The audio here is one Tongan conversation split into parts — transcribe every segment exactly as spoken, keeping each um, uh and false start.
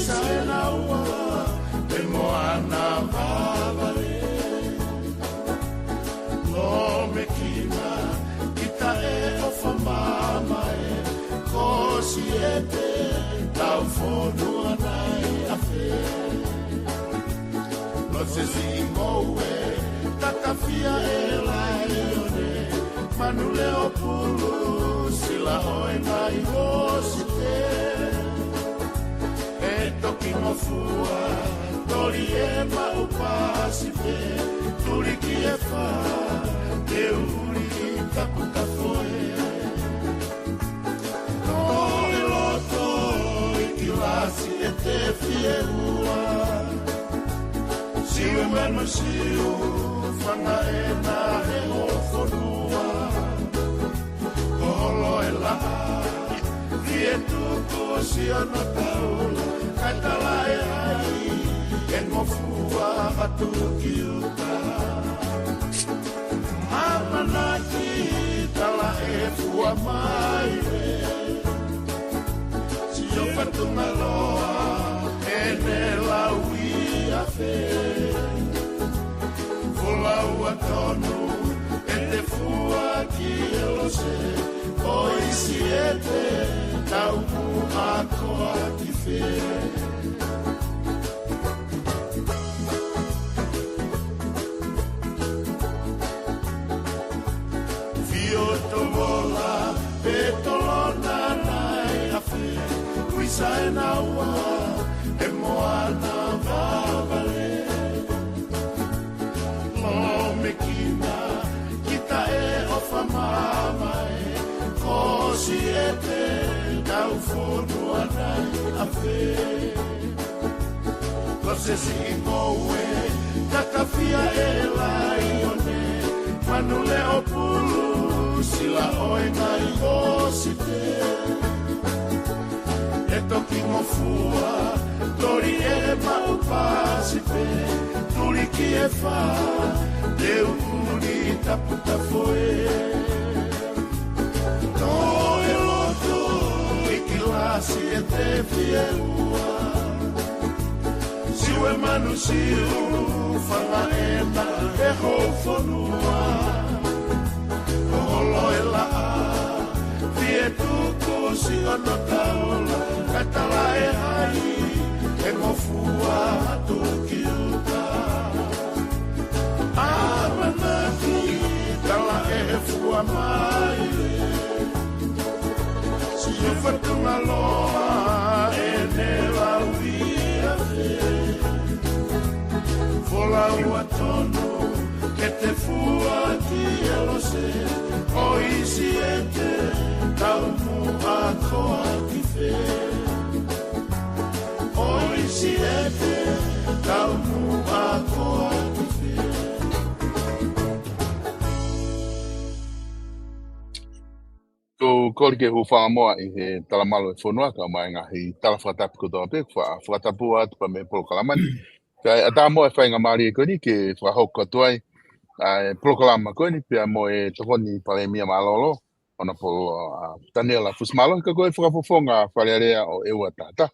Saenaua, e moana vavale. Lomekina, ki taʻeʻofa mamae, Kosiete, tau fonua nai afe. Losesi ngoue, takafia e laione, Manuleʻopulu, sila ʻo e ngai ʻosi te. E toki ngofua, toli e maʻu pasi pe, tuliki e fa, te uli tapu tafoe. Tō e loto i kilasi e te fie ua. Siu e manu siu, fanga ena he ho fonua. Ko holo e laʻa, fie tuku si ono taula, kae tala e ai, e ngofua atu ki uta. ʻAmanaki tala e fua mai e. Sio fatunga loa, ʻene lau ia fe. Folau ʻa tonu, e te fua ki e lose, ʻo ʻIsiete, tau muʻa koa ki fe. Fio tomola, pe tolona nai afe, ui Saenaua, e moana vavale. Lomekina, ki taʻeʻofa mamae, Kosiete, tau fonua nai afe. Losesi ngoue, takafia e laione, Manuleʻopulu, sila ʻo e ngai ʻosi te. E toki ngofua, toli e maʻu pasi pe, tuliki e fa, te uli tapu tafoe. Tō e loto i kilasi e te fie ua. Siu e manu siu, fanga ena he ho fonua. Ko holo e laʻa, fie tuku si ono taula, kae tala e ai, e ngofua atu ki uta. ʻAmanaki tala e fua mai. Sio fatunga loa, ʻene lau ia fe. Folau ʻa tonu, ke te fua ki e lose, ʻo ʻIsiete, tau muʻa koa ki fe. ʻO ʻIsiete, tau muʻa koa ki fe. Ko e kole ke u hūfanga muʻa ʻi he talamalu e fonua, kae ʻumaʻā e ngaahi tala fakatapu kotoa pē, fa-, fakatapu atu pea mei he polokalama ni. Kae ʻatā muʻa e faingamālie ko eni ke fakahoko atu ai ʻa e polokalama ko eni, pea mo e Tokoni Palēmia Mālōlō, Honourable, ʻa, Taniela Fusimālohi, ka ko e fakafofonga Fale Alea ʻo ʻEua Taha Taha.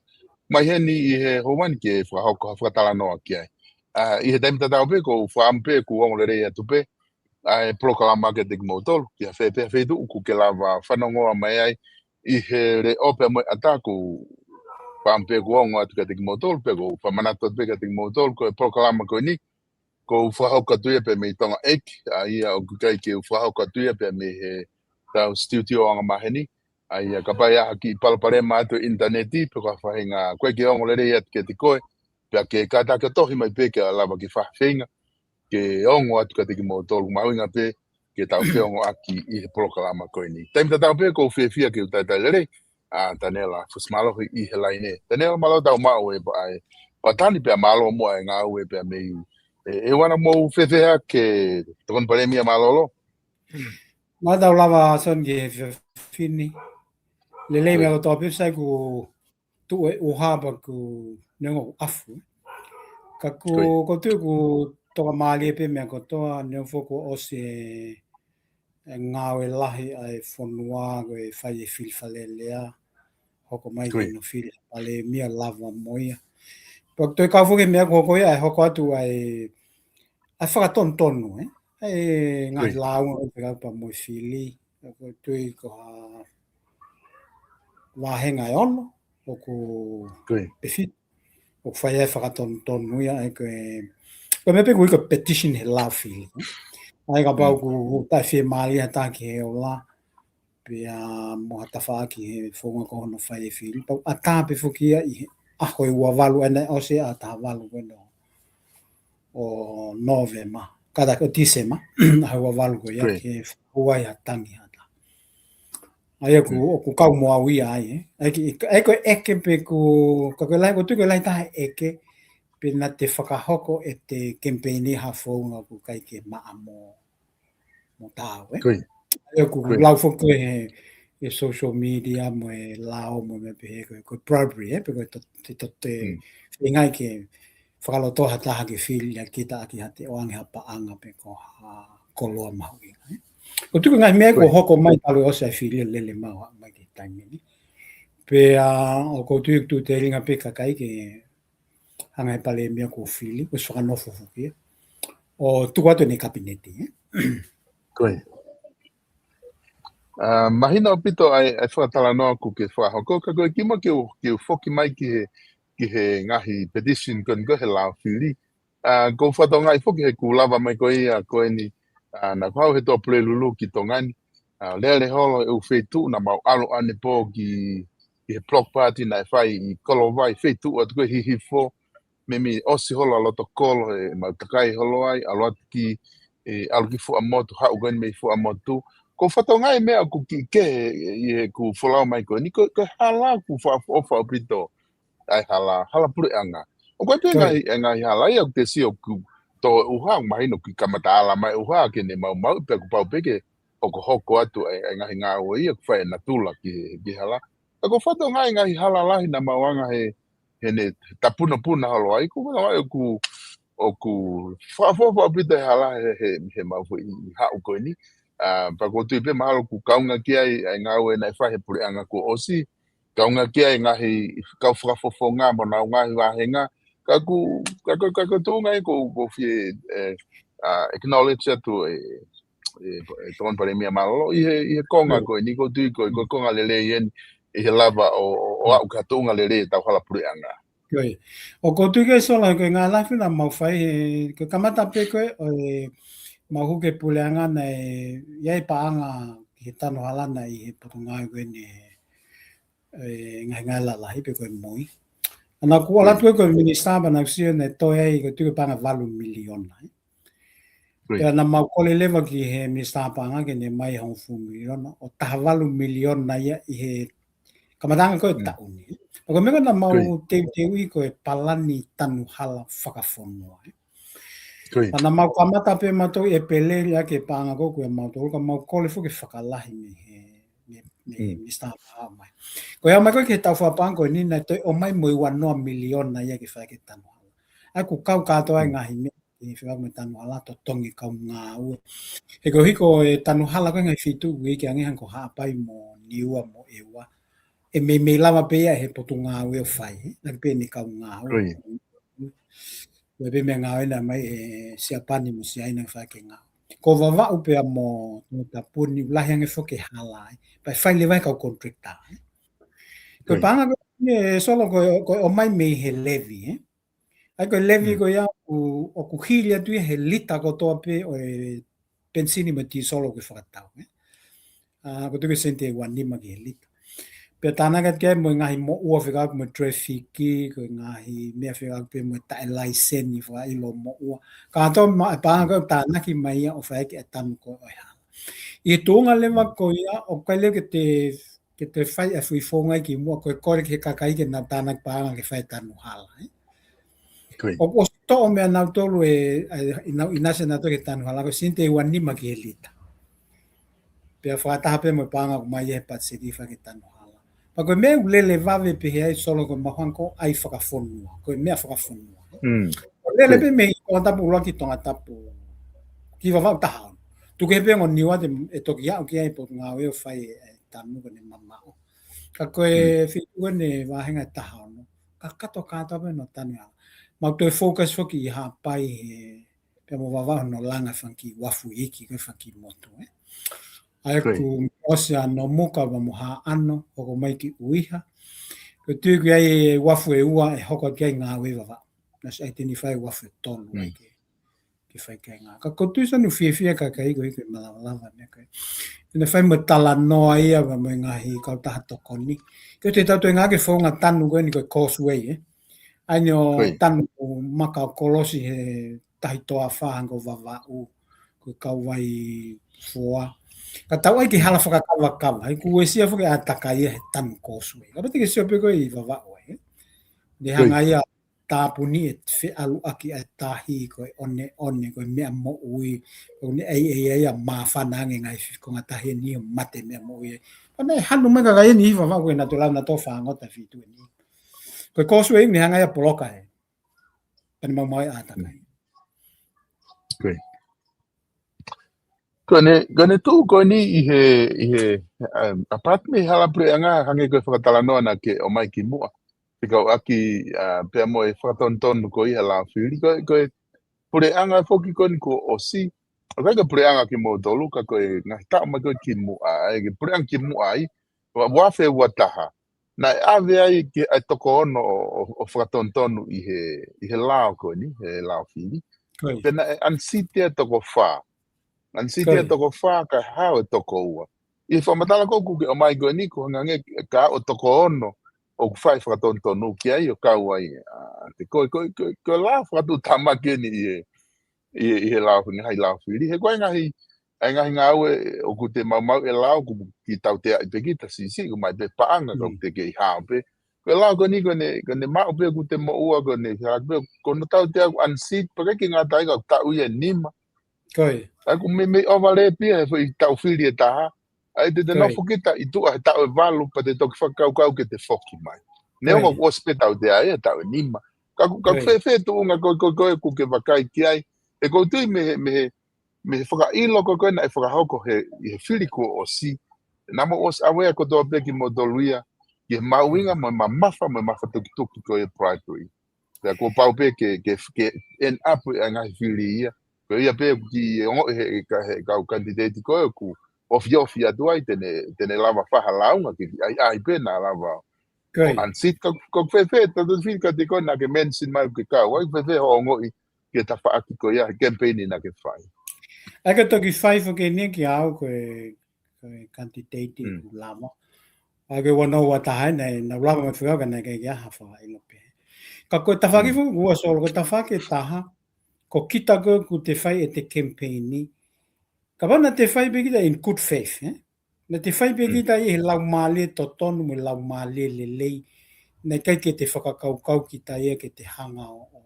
Mai heni ʻi he houa ni ke fakahoko ha fakatalanoa ki ai. ʻA, ʻi he taimi tatau pē, ʻoku ou fakaʻamu pē ʻoku ongo lelei atu pē ʻa e polokalama kiate kimoutolu, ki ha fē pē feituʻu ʻoku ke lava fanongoa mai ai ʻi he leʻo pea mo e ʻatā, ʻoku ou fakaʻamu pē ʻoku ongo atu kiate kimoutolu, pea ʻoku ou fakamanatu atu pē kiate kimoutolu, ko e polokalama ko eni, ʻoku ou fakahoko atu ia pē mei Tonga ʻEiki, ʻa ia ʻoku ʻikai ke u fakahoko atu ia pē mei he tau studio anga maheni, ʻa ia kapau ʻe ʻi ai ha kiʻi palopalema atu e ʻinitaneti, pe ko ha faʻahinga ʻoku ʻikai ke ongo lelei atu kiate koe, pea ke kātaki ʻo tohi mai pē ke lava ke fai ha feinga ke ongo atu kiate kimoutolu, mahuʻinga pē ke tau feongoʻaki ʻi he polokalama ko eni. Taimi tatau pē ʻoku ou fiefia ke u talitali lelei ʻa Taniela Fusimālohi ʻi he laine. Taniela, mālō tau maʻu e pa-, ʻa e pātani pea mālō muʻa e ngāue pea mei, ʻe, ʻe wana mo fefeha ke Tokoni Palēmia Mālōlō. Mālō tau lava Son ke fefini. Lelei. Ko ia. Mālō tau pē sai ku tuʻu e ʻuha pea ʻoku neongo ʻafu. Ka ʻoku, ko ia, ʻoku ou tui ʻoku toka mālie pē meʻa kotoa, neongo foki kuo ʻosi e, e ngāue lahi ʻa e fonua ko e fai e fili Fale Alea. hoko mai ke nofo fili Palēmia, lava mo ia. Pea toe kau foki he meʻa ko ia ʻe hoko atu ai ʻa e fakatonutonu, ē? ʻA e ngaahi lāunga ʻoku fekauʻaki mo e fili. ʻOku ou tui ko ha vāhenga ʻe ono, ʻoku pe fitu, ʻoku fai ai fakatonutonu ia, ʻa e ko e, ko e meʻa pē ʻoku ui ko e petition he lao fili. ʻA e kapau ʻoku taʻefiemālie ha taha ki he ola, pea mo ha tafaʻaki he founga ko hono fai e fili. Pau ʻatā pē foki ia ʻi he ʻaho ʻe ua valu ʻa ena ʻosi ʻa taha valu ko ena ʻo Nōvema. Kātaki ʻo Tīsema, ʻaho ua valu ko ia ke fua ia tangi hata. ʻA ia ʻoku, ʻoku kau mo au ia ai, ē. ʻA ia ki, ʻa ia ko e ʻeke pē ko, ka ko e lahi, ʻoku ou tui ko e lahi taha e ʻeke, pe naʻa te fakahoko ʻete kemipeini ha founga ʻoku ʻikai ke maʻa mo mo taau, ē? ʻA ia ʻoku lau foki he, he social media mo e lao mo e meʻa pehē ko e, ko e bribery, ē? Pe ko e to-, te, to-, te feingaʻi ke fakalotoa ha taha ke fili ʻa kita ʻaki ha te ʻoange ha paʻanga pe ko ha koloa mahuʻinga, ē? ʻOku ou tui ko e ngaahi meʻa ʻoku hoko mai talu ʻosi ʻa e fili ʻo lele mau mai ki he taimi ni. Pea ʻoku ou tui ʻoku telinga pē kakai ke hanga he Palēmia kuo fili, ʻosi fakanofo foki ia. ʻO tuku atu ʻene kapineti, ē? ʻA, mahino ʻaupito ʻa e, ʻa e fakatalanoa ʻoku ke fakahoko, ka ko e kimuʻa ke u, ke u foki mai ki he, ki he ngaahi petition ko eni ko e he lao fili. ʻA, ʻoku ou fakatokangaʻi foki he kuo lava mai ko ia ko eni, ʻa, naʻa ku haʻu he toʻo pulelulu ki Tonga ni. ʻA, lele holo ʻeku feituʻu naʻa mau ʻalu ʻanepō ki, ki he block party naʻe fai ʻi Kolovai, feituʻu atu ko e Hihifo, meimei ʻosi holo ʻa loto kolo ʻemau takai holo ai, ʻalu atu ki, ʻe, ʻalu ki Fuaʻamotu, haʻu ko eni mei Fuaʻamotu. ʻOku ou fakatokangaʻi meʻa ʻoku kiʻi kehe ʻi heʻeku folau mai ko eni, ko, ko e hala ʻoku fakaʻofoʻofa ʻaupito ʻa e hala, hala puleʻanga. ʻOku ʻi ai pē ngaahi, ʻa e ngaahi hala ia ʻoku te sio ʻoku tō ʻuha, mahino ʻoku kamata ala mai ʻuha ke ne maumauʻi pea kuo pau pē ke hokohoko atu ʻa e, ʻa e ngaahi ngāue ia ʻoku fai ʻe natula ki he, ki he hala. Ka ʻoku ou fakatokangaʻi ngaahi hala lahi naʻa mau anga he, heʻene tapunopuna holo ai, ʻoku ou fakatokangaʻi ʻoku, ʻoku fakaʻofoʻofa ʻaupito e hala he, he, heʻemau foʻi haʻu ko eni. ʻA, pea ʻoku ou tui pē mahalo ʻoku kaunga ki ai ʻa e ngāue naʻe fai he puleʻanga kuo ʻosi, kaunga ki ai ngaahi kau fakafofonga mo honau ngaahi vāhenga. Ka ʻoku, ka ʻoku, ka ʻoku tuʻunga ia ʻoku, ʻoku ou fie, ʻe, ʻa, acknowledge atu ʻe, ʻe, ʻe Tokoni Palēmia Mālōlō ʻi he, ʻi he konga ko eni ʻoku ou tui ko e, ko e konga lelei eni ʻi he lava ʻo, ʻo, ʻo aʻu ki ha tuʻunga lelei ʻetau hala puleʻanga. ʻOku ou tui ko e Sola ko e ngaahi lafi naʻa mau fai he, ko e kamata pē ko ē, ʻo e mau hū ki he puleʻanga naʻe ʻi ai e paʻanga ki he tanu hala naʻe ʻi he Potungāue ko eni he ngaahi ngaahi lalahi pe ko e moi. ʻA naʻa ku ʻalu atu ko e minisitā pea naʻa ku sio naʻe toe ai ʻoku ou tui ko e paʻanga valu miliona, ē. Pea naʻa mau kole leva ki he minisitā paʻanga ke ne ʻomai hongofulu miliona, ʻo taha valu miliona ia ʻi he kamataʻanga ko e taʻu ni. Pea ko e meʻa ko ē naʻa mau teuteuʻi ko e palani tanu hala fakafonua, ē. Pea naʻa mau kamata pē mautolu ʻi ʻEpeleli ʻaki e paʻanga ko ē ʻa mautolu ka mau kole foki ke fakalahi mei he, mei, mei he minisitā paʻanga mai. Ko e aʻu mai ko ē ki he taʻu fakapaʻanga ko eni naʻe toe ʻomai mo e ua noa miliona ia ke fai ʻaki e tanu hala. ʻA ia ʻoku kau kātoa e ngaahi meʻa ke fai mo e tanu hala, totongi kau ngāue. He ko e hiko e tanu hala ko e ngaahi feituʻu ʻoku ʻi ai ke ange hangē ko Haʻapai mo Niua mo ʻEua. ʻE meimei lava pē ia he Potungāue ʻo fai, ē? Naʻa ke pē ʻene kau ngāue. Ko e pē meʻa ngāue naʻe ʻomai ʻe Siapani mo Siaina ke fai ʻaki e ngāue. Ko Vavaʻu pea mo Tongatapu ni ʻoku lahi ange foki e hala, ē? Pea ʻe fai leva ʻe he kau contractor, ē? Ko e paʻanga ko ē Sola ko e, ko e ʻomai mei he levy, ē? ʻA ia ko e levy ko ia ʻoku, ʻoku hili atu ia he lita kotoa pē ʻo e penisini mo e tīsolo ʻoku ke fakatau, ē. ʻA, ʻoku ou tui ko e sēniti ʻe ua nima ki he lita. Pea tānaki atu ki ai mo e ngaahi moʻua fekauʻaki mo e traffic, ko e ngaahi meʻa fekauʻaki pē mo e taʻe laiseni fakaʻilo moʻua. Kātoa e paʻanga ko ē ʻoku tānaki mai ia ʻo fai ʻaki e tanu ko ē ʻo e hala. ʻI he tuʻunga leva ko ia, ʻoku ʻikai leva ke te ke te fai e foʻi founga ia kimuʻa ko e kole ki he kakai ke nau tānaki paʻanga ke fai e tanu hala, ē. ʻOku ʻosi toʻo meia nautolu e, ʻa e, ʻenau ʻinasi ʻanautolu ki he tanu hala, ko e sēniti ʻe ua nima ki he lita. Pea fakataha pē mo e paʻanga ʻoku ʻomai ia he patiseti fai ʻaki e tanu hala. Pea ko e meʻa ʻoku lele vave pehē ai Sola ko e mahuʻinga ko e ʻai fakafonua, ko e meʻa fakafonua. ʻOku lele pē mei Tongatapu ʻuluaki ki Tongatapu ki Vavaʻu taha ono. Tuku kehe pē ongo Niua te, ʻe toki aʻu ki ai Potungāue ʻo fai e, e tanu ko ʻene mamaʻo. Ka ko e fitu ʻeni vāhenga ʻe taha ono. Ka kakato kātoa pē hono tanu ia. Mau toe focus foki ʻi Haʻapai he pea mo Vavaʻu hono langa fanga kiʻi uafu iiki, ko e fanga kiʻi motu, ē. ʻA ia ʻoku ʻosi ʻa Nomuka pea mo Haʻano, hoko mai ki ʻUiha. Ko e tui ʻoku ʻi ai e uafu ʻe ua ʻe hoko ki ai ngāue ʻa Vavaʻu. Naʻe ʻosi identify uafu ʻe tolu ai ke, ke fai ki ai ngāue. Ka ko e tui sanu fiefia ka kai ko e hiki malavalava ne kai. ʻEna fai mo e talanoa ia pea mo e ngaahi kautaha tokoni. Ko e te tau toe ngāueʻaki e founga tanu ko ʻeni ko e causeway, ē. ʻA eni ʻo tanu maka ʻo kolosi he tahi toafa hangē ko Vavaʻu, ko e Kauvai Foa. Ka tau ʻai ki he hala fakakavakava, he ʻoku uesia foki ʻa e ʻātakai ia he tanu causeway. Ka pete ke sio pē ko e ʻi Vavaʻu ai, ē. Ne hanga ia tāpuni e feʻaluʻaki ʻa e tahi ko e ʻoneʻone, ko e meʻa moʻui, ko ʻene ʻai ʻe ia māfana ange ngaahi fikonga tahi ʻeni ʻo mate meʻa moʻui. Pea naʻe hanu mai ka kai ʻeni ʻi Vavaʻu ko e naʻa toe lau naʻa toe fāngota fitu ʻeni. Ko e causeway ne hanga ia poloka ē. Pea ne maumau ai ʻātakai. Ko ʻene, ko ʻene tuʻu ko ʻeni ʻi he, ʻi he, um, apart mei he hala puleʻanga hangē ko e fakatalanoa naʻa ke ʻomai ki muʻa. Fekauʻaki, uh, pea mo e fakatonutonu ko ia he lao fili. Ko, ko e puleʻanga foki ko ʻeni kuo ʻosi. ʻOku ʻikai ko e puleʻanga kimoutolu ka ko e ngaahi taʻu mai ko ē ki muʻa, ʻa e ke puleʻanga ki muʻa ai. Ua, ua afe ua taha. Naʻe ʻave ai ki ai e toko ono ʻo, ʻo, ʻo fakatonutonu ʻi he, ʻi he lao ko ʻeni, he lao fili. Pea naʻe unseat e toko fā. Unseat e toko fā kae hao e toko ua. ʻI he fakamatala ko ē ʻoku ke ʻomai ko ʻeni ko e hangē ka ʻo toko ono ʻoku fai fakatonutonu ki ai ʻo kau ai ʻa Te Koe, ko e, ko e, ko e lao fakatuʻutāmaki ʻeni ʻi he, ʻi he, ʻi he lao, ngaahi lao fili. He ko e ngaahi, ʻa e ngaahi ngāue ʻoku te maumau e lao ʻoku ke tauteaʻi pē kita siʻisiʻi, ʻoku ʻomai pē paʻanga, ka ʻoku te kei hao pē. Ko e lao ko ʻeni ko ʻene, ko ʻene maʻu pē ʻoku te moʻua, ko ʻene halaku pē, ko hono tautea ʻoku unseat, pea ʻikai ke ngata ai ka ʻoku taʻu ia ʻe nima. ʻA ia ʻoku meimei overlap ia he foʻi taʻu fili ʻe taha. ʻA ia te te nofo kita ʻi tuʻa he taʻu ʻe valu, pea te toki fakakaukau ke te foki mai. Neongo ʻoku ʻosi pē tautea ia he taʻu ʻe nima. Ka ʻoku, ka ʻoku fēfē tuʻunga ko, ko, ko ē ʻoku ke vakai ki ai. He ʻoku ou tui mei he, mei he, mei he fakaʻilo ko ē naʻe fakahoko he, ʻi he fili kuo ʻosi. Naʻa mou ʻosi aware kotoa pē kimoutolu ia ki he mahuʻinga mo e mamafa, mo e mafatukituki ko ē bribery. Pea kuo pau pē ke, ke, ke end up ʻa e ngaahi fili ia. Ko ia pē ʻoku kiʻi ongoʻi he, he, he kau candidate ko ē ʻoku ofiofi atu ai te ne, te ne lava fai ha lāunga ke ʻai, ʻai pē naʻa lava ʻo unseat. Ka, ka ʻoku fēfē, tau fili ka te ko ē naʻa ke mention mai ke kau ai, fēfē hoʻo ongoʻi ki he tafaʻaki ko ia, he campaign naʻa ke fai. ʻA ia ke toki fai foki ʻeni kia au ko e, ko e candidate ʻoku lava. ʻA ia ke ua noa ua taha ʻeni, naʻa lava mai fika ka naʻe ʻikai ke ʻi ai ha fakaʻilo pē. Ka ko e tafaʻaki foki ua Solo, ko e tafaʻaki ʻe taha, ko kita ko ē ʻoku te fai ʻete campaign ni. Kapau naʻa te fai pē kita in good faith, ē? Naʻa te fai pē kita ʻi he laumālie totonu mo e laumālie lelei. Naʻe ʻikai ke te fakakaukau kita ia ke te hanga ʻo, ʻo,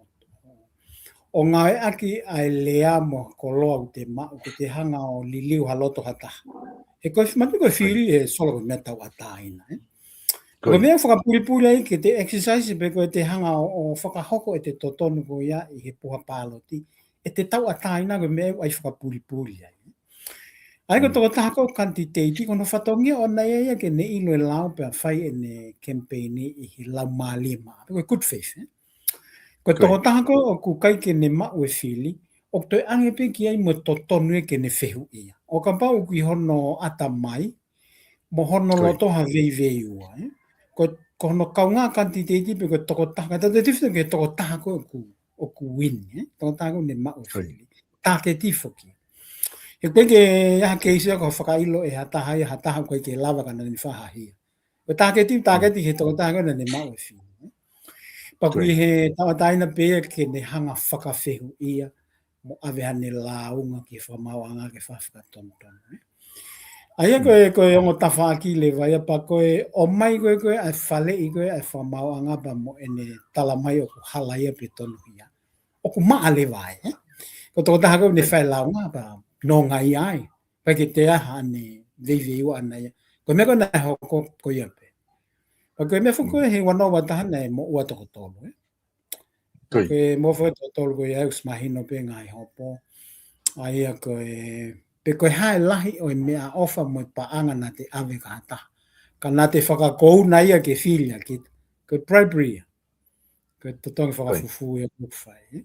ʻo ngāueʻaki ʻa e lea mo e koloa ʻoku te maʻu ke te hanga ʻo liliu ha loto ha taha. He ko e, manatuʻi ko e fili ē Solo ko e meʻa tauʻatāina, ē? Ko e meʻa fakapulipuli ai ke te exercise pē ko ʻete hanga ʻo, ʻo fakahoko ʻete totonu ko ia ʻi he puha pāloti. ʻEte tauʻatāina ko e meʻa ʻoku ʻai fakapulipuli ai. ʻA ia ko e tokotaha ko ē candidate, ko hono fatongia ʻoʻona ia ia ke ne ʻilo e lao pea fai ʻene campaign ʻi he laumālie maʻa. Ko e good faith, ē? Ko e tokotaha ko ē ʻoku ʻikai ke ne maʻu e fili, ʻoku toe ʻange pē ki ai mo e totonu ia ke ne fehuʻia. ʻO kapau ʻoku ʻi hono ʻatamai, mo hono loto ha veiveiua, ē? Ko, ko hono kaungā candidate pē ko e tokotaha, ka tau te tifito ki he tokotaha ko ē ʻoku, ʻoku win, ē? Tokotaha ko ē ne maʻu e fili. Target foki. He ʻoku ʻikai ke ʻi ai ha keisi ia ko e fakaʻilo ʻe ha taha ia ha taha ʻoku ʻikai ke lava ka naʻa ne fai ha hia. Ko e target, target he tokotaha ko ē naʻa ne maʻu e fili, ē? Pea ʻoku ʻi he tauʻatāina pē ia ke ne hanga fakafehuʻia mo ʻave haʻane lāunga ki he fakamaauʻanga ke fai fakatonutonu, ē? ʻA ia ko e, ko e ongo tafaʻaki leva ia pea ko e ʻomai ko ē, ko e ʻa e faleʻi ko ē ʻa e fakamaauʻanga pea mo ʻene tala mai ʻoku hala ia pe tonuhia. ʻOku maʻa leva ai, ē? Ko e tokotaha ko ē ne fai lāunga pea nonga ia ai. Pea ʻikai ke toe ʻi ai haʻane veiveiua ʻaʻana ia. Ko e meʻa ko ē naʻe hoko ko ia pē. Pea ko e meʻa foki ko ē he ua noa ua taha naʻe moʻua toko tolu, ē? Ko e moʻua foki toko tolu ko ia ʻoku ʻosi mahino pē ngaahi hopo. ʻA ia ko e, pe ko e hā e lahi ʻo e meʻaʻofa mo e paʻanga naʻa te ʻave ki ha taha. ka naʻa te fakakouna ia ke fili ʻa kita. Ko e bribery ia. Ko e totongi fakafufū ia ʻoku fai, ē.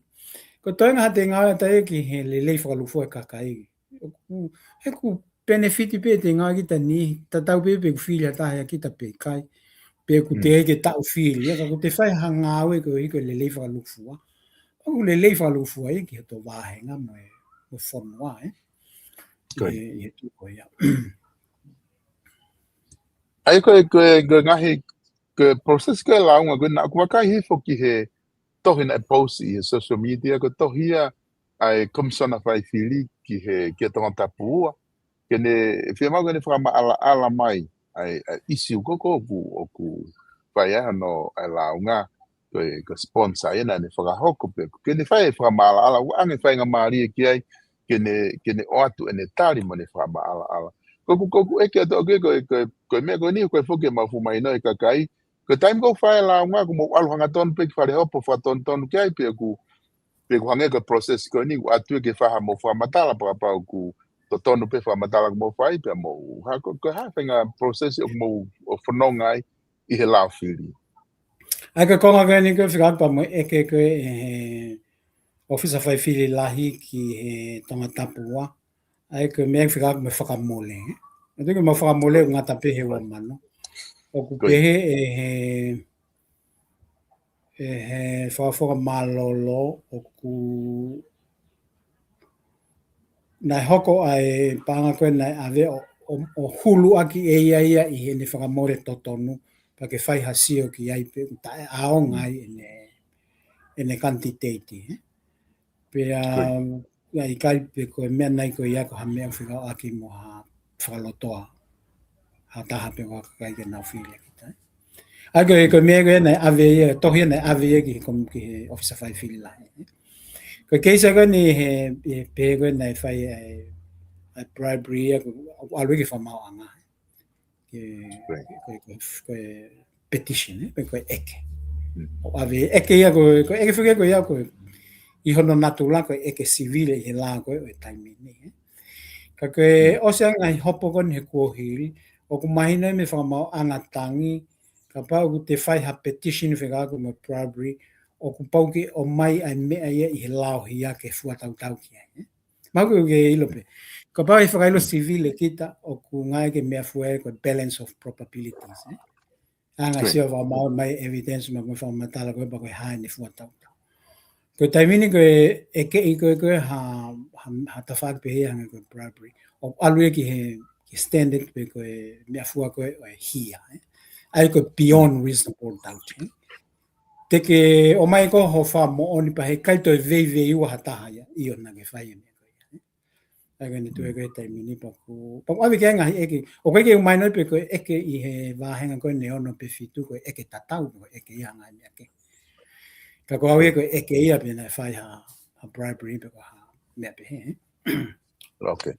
Ko e toenga ha te ngāue ʻatā ia ki he lelei fakalūkufua e kakai. ʻOku, ʻoku benefit pē te ngāue kita ni, tatau pē pe ʻoku fili ha taha ia kita pe ʻikai. Pe ʻoku te ʻai ke taʻu fili, ia ka ʻoku te fai ha ngāue ko e ko e lelei fakalūkufua. ʻOku lelei fakalūkufua ia ki hoto vāhenga mo e, mo e fonua, ē. ʻI he, ʻi he tuʻu ko ia. ʻA ia ko e, ko e, ko e ngaahi, ko e process ko e lāunga, ko e naʻa ku vakai hifo ki he tohi naʻe post ʻi he social media, ko e tohi ia ʻa e Komisona Faifili ki he, ki he Tongatapu ua. Ke ne fiemaʻu ke ne fakamaʻalaʻala mai ʻa e, ʻa e issue ko ē ʻoku, ʻoku fai ai hono ʻa e lāunga, ko e, ko e sponsor ia naʻa ne fakahoko pē. Ke ne fai e fakamaʻalaʻala, ʻoku ʻange faingamālie ki ai, ke ne, ke ne ʻoatu ʻene tali mo ʻene fakamaʻalaʻala. Ko ʻeku, ko ʻeku ʻeke atu ʻoku ko e, ko e, ko e meʻa ko eni, ko e foki ʻemau fuʻu mahino e kakai. Ko e taimi ʻoku fai e lāunga, ʻoku mou ʻalu hangatonu pē ki fale hopo, fakatonutonu ki ai, pe ʻoku, pe ʻoku hangē ko e process ko eni, ʻoku ʻatu ia ke fai haʻamou fakamatala, pea kapau ʻoku totonu pē fakamatala ʻoku mou fai, pea mou, ha, ko, ko e hā e faʻahinga process ʻoku mou ʻo fononga ai ʻi he lao fili. ʻA ia ko e konga ko eni ko e fika pea mo e ʻeke ko ē ʻe he ʻōfisa faifili lahi ki he Tongatapu ua. ʻA ia ko e meʻa fika mo e fakamole, ē. ʻA ia ko e mau fakamole ʻoku ngata pē he ua mano. ʻOku pehē ʻe he, ʻe he fakafofonga mālōlō ʻoku naʻe hoko ʻa e paʻanga ko ē naʻe ʻave ʻo, ʻo, ʻo hulu ʻaki ʻe ia ia ʻi heʻene fakamole totonu, pea ke fai ha sio ki ai pe ʻoku taʻeʻaonga ai ʻene, ʻene kanititeiti, ē. Pea, ia ʻikai pe ko e meʻa nai ko ia ko ha meʻa fekauʻaki mo ha fakalotoa ha taha pe ko ha kakai ke nau fili ʻa kita, ē. ʻA ia ko e, ko e meʻa ko ē naʻe ʻave ia, tohi ia naʻe ʻave ia ki he kom-, ki he ʻōfisa faifili lahi, ē. Ko e keisi ko eni he, he pehē ko ē naʻe fai ʻa e, ʻa e bribery ia ʻoku ʻalu ia ki he fakamaauʻanga, ē. Ko e, ko e, ko e, ko e petition, ē, ko e, ko e ʻeke. ʻO ʻave ʻeke ia ko e, ko e ʻeke fika ko ia ko e, ʻi hono natula ko e ʻeke sivile ʻi he lao ko ē ʻo e taimi ni, ē. Ka ko e ʻosi ʻa e ngaahi hopo ko eni he kuohili, ʻoku mahino ia mei he fakamaauʻanga tangi, kapau ʻoku te fai ha petition fika ko e mo e bribery, ʻoku pau ke ʻomai ʻa e meʻa ia ʻi he lao hia ke fuatautau ki ai, ē. Mahalo ʻoku ke ʻilo pē. Kapau ʻe fakaʻilo sivile kita ʻoku ngāueʻaki e meʻafua ko e balance of probabilities, ē. ʻA e ngaahi sio fakamaau mai evidence mo e fakamatala ko ē pea ko e hā ʻene fuatautau. Ko e taimi ni ko e ʻeke ʻi ko ē ko e ha, ha, ha tafaʻaki pehē hangē ko e bribery. ʻOku ʻalu ia ki he, ki he standard pe ko e meʻafua ko ē ʻo e hia, ē. ʻA ia ko e beyond reasonable doubt, ē. Te ke ʻomai ko ho fakamoʻoni pea heʻikai toe veiveiua ha taha ia, ʻio naʻa ke fai e meʻa ko ia, ē. ʻA ia ko eni tuʻu ko ē taimi ni pea ʻoku, pea ʻoku ʻave ki ai ngaahi ʻeke, ʻoku ʻikai ke u mahino pe ko e ʻeke ʻi he vāhenga ko eni ʻe ono pe fitu ko e ʻeke tatau, ko e ʻeke ia ngaahi meʻa kehe. Ka ko au ia ko e ʻeke ia pe naʻe fai ha, ha bribery pe ko ha meʻa pehē, ē.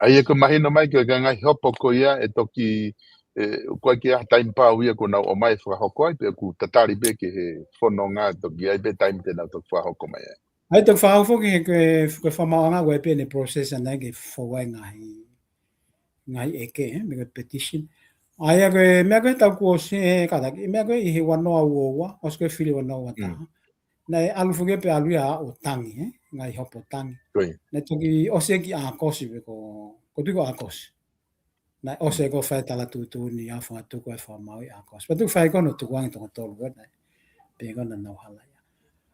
ʻA ia ko e mahino mai ko e ngaahi hopo ko ia ʻe toki, ē, ko e ʻikai ha taimi pau ia ʻoku nau ʻomai fakahoko ai, pe ʻoku tatali pē ki he fononga toki ʻai pē taimi te nau toki fakahoko mai ai. ʻA ia toki fakahoko foki he ko e, ko e fakamaauʻanga ko ē pē ʻene process ʻana ke fou ai ngaahi, ngaahi ʻeke, ē, mei he petition. ʻA ia ko e meʻa ko ē he taʻu kuo ʻosi, ē, kātaki, meʻa ko ē ʻi he ua noa ua ua, ʻosi ko e fili ua noa ua taha. Naʻe ʻalu foki pē ʻalu ia ʻo tangi, ē, ngaahi hopo tangi. Naʻe toki ʻosi ia ki ʻAokosi pe ko, ko tuʻu ko ʻAokosi. Naʻe ʻosi ko e fai tala tuʻutuʻuni ʻa e fakatuku e fakamaau ʻi ʻAokosi. Pea tuku fai ko hono tukuange toko tolu ko ē naʻe. Pe ko naʻa nau hala ia.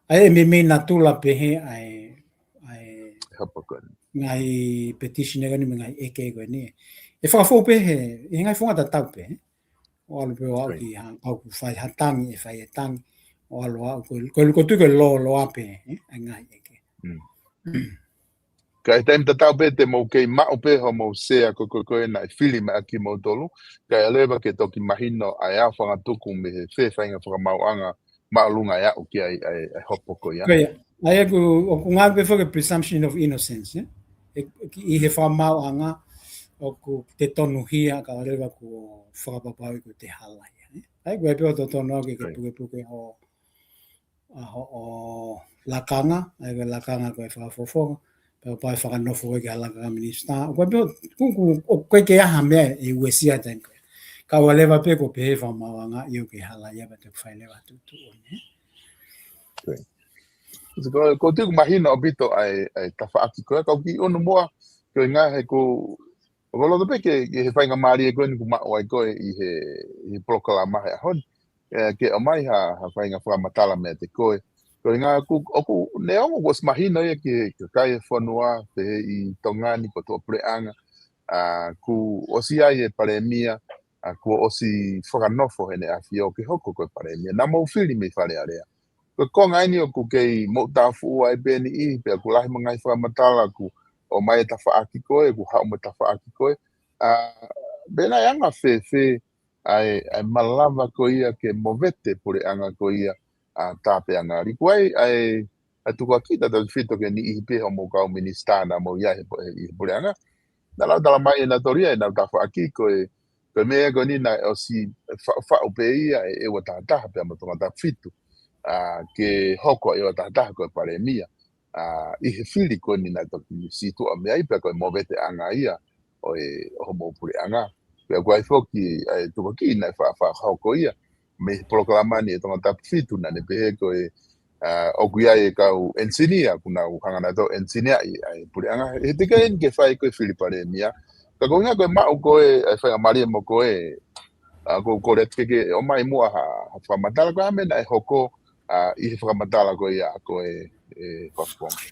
ʻA ia meimei natula pehē ʻa e, ʻa e hopo ko eni. Ngaahi petition ko eni mo e ngaahi ʻeke ko eni. ʻE fakafou pē he, ʻi he ngaahi founga tatau pē, ē. ʻO ʻalu pē ʻo aʻu ki ha, pau ʻoku fai ha tangi, ʻe fai e tangi. ʻO ʻalu ʻo aʻu ko, ko, ko tuʻu ko e lōloa pē, ē, ʻa e ngaahi ʻeke. Ka ʻi he taimi tatau pē te mou kei maʻu pē hoʻomou sea ko, ko, ko ē naʻe fili mai ʻaki moutolu. Ka ʻe leva ke toki mahino ʻa e ʻa e fakatuku mei he fē faʻahinga fakamaauʻanga māʻolunga ʻe aʻu ki ai ʻa e, ʻa e hopo ko ia. Ko ia. ʻA ia ʻoku, ʻoku ngāueʻaki pē foki presumption of innocence, ē? ʻE, ʻi he fakamaauʻanga ʻoku te tonuhia ka ʻo leva kuo fakapapauʻi ʻoku te hala ia, ē? ʻA ia ko e pē ʻoku totonu ke, ke pukepuke ʻo, ʻa hoʻo lakanga, ʻa ia ko e lakanga ko e fakafofonga, pea ʻoku pau ʻe fakanofo ʻe ke ha lakanga minisitā. ʻOku pau, ʻoku, ʻoku, ʻoku ʻikai ke ʻi ai ha meʻa ʻe uesia taimi ko ē. Ka ʻoua leva pē ko e pehē fakamaauʻanga ʻio ke hala ia pea te fai leva tuʻutuʻuni. Ko, ko ʻeku mahino ʻaupito ʻa e, ʻa e tafaʻaki ko ē, ka ʻoku ou ʻunu muʻa, ko e ngaahi he ko, ʻoku ou loto pē ke, ke he faingamālie ko eni kuo maʻu ai ko ē ʻi he, ʻi he polokalama he ʻaho ni. ʻE, ke ʻomai ha, ha faʻahinga fakamatala meiate koe. Ko e ngaahi ʻoku, ʻoku neongo kuo ʻosi mahino ia ki he, ki he kakai e fonua, pehē ʻi Tonga ni ko e tuʻapuleʻanga, ʻa, kuo ʻosi ʻi ai e palēmia, ʻa, kuo ʻosi fakanofo heʻene ʻafio ke hoko ko e palēmia. Naʻa mou fili mei Fale Alea. Ko e konga eni ʻoku kei mou tāfuʻu ai pē ʻeni ʻi, pea ʻoku lahi mo e ngaahi fakamatala kuo ʻomai e tafaʻaki ko ē, kuo haʻu mo e tafaʻaki ko ē. ʻA, pea naʻe anga fēfē ʻa e, ʻa e malava ko ia ke movete puleʻanga ko ia, ʻa, tāpeʻanga. Likuai ʻa e, ʻa e tukuakiʻi tautefito ki he niʻihi pē hoʻomou kau minisitā naʻa mou ʻi ai he, he, he puleʻanga. Naʻa nau tala mai ʻe nautolu ia ʻenau tafaʻaki ko e, ko e meʻa ko eni naʻe ʻosi fa-, faʻu pē ia ʻe ʻEua Taha Taha pea mo Tongatapu Fitu, ʻa, ke hoko ʻa ʻEua Taha Taha ko e palēmia. ʻA, ʻi he fili ko eni naʻe toki situʻa mei ai pea ko e moveteʻanga ia ʻo e, ʻo hoʻomou puleʻanga. Pea ʻoku ʻi ai foki ʻa e tukuakiʻi naʻe fa-, fa-, fakahoko ia mei he polokalama ni ʻe Tongatapu Fitu naʻa ne pehē ko e, ʻa, ʻoku ʻi ai e kau enisinia, kuo nau hanga nautolu ʻo enisinia ʻi, ʻa e puleʻanga. He teʻeki ai eni ke fai ko e fili palēmia. Ka ko e ʻuhinga ko e maʻu ko ē, ʻa e faingamālie mo koe, ʻa, ko, ko e lea ke, ke ʻomai muʻa ha, ha fakamatala ko e hā e meʻa naʻe hoko, ʻa, ʻi he fakamatala ko ia ko e, e fakafofonga.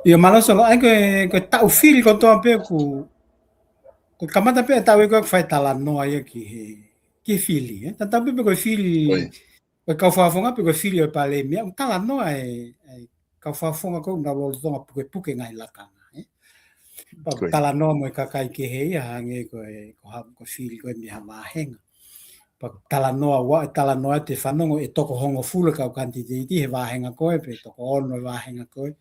ʻIo, mālō Solo, ʻa ia ko e, ko e taʻu fili kotoa pē ʻoku, ko e kamata pē ʻa e taʻu ʻe ko ē ʻoku fai talanoa ia ki he, ki he fili, ē? Tatau pē pe ko e fili, ʻoi, ko e kau fakafofonga pe ko e fili ʻo e palēmia, ʻoku talanoa e, e kau fakafofonga ko ē ʻoku nau lolotonga pukepuke ngaahi lakanga, ē? Pea ʻoku, ʻoi, talanoa mo e kakai kehe ia hangē ko e, ko ha, ko e fili ko ē mei ha vāhenga. Pea ʻoku talanoa, ʻoua ʻe talanoa ʻe te fanongo ʻe toko hongofulu e kau kanititeiti he vāhenga ko ē, pe toko ono e vāhenga ko ē.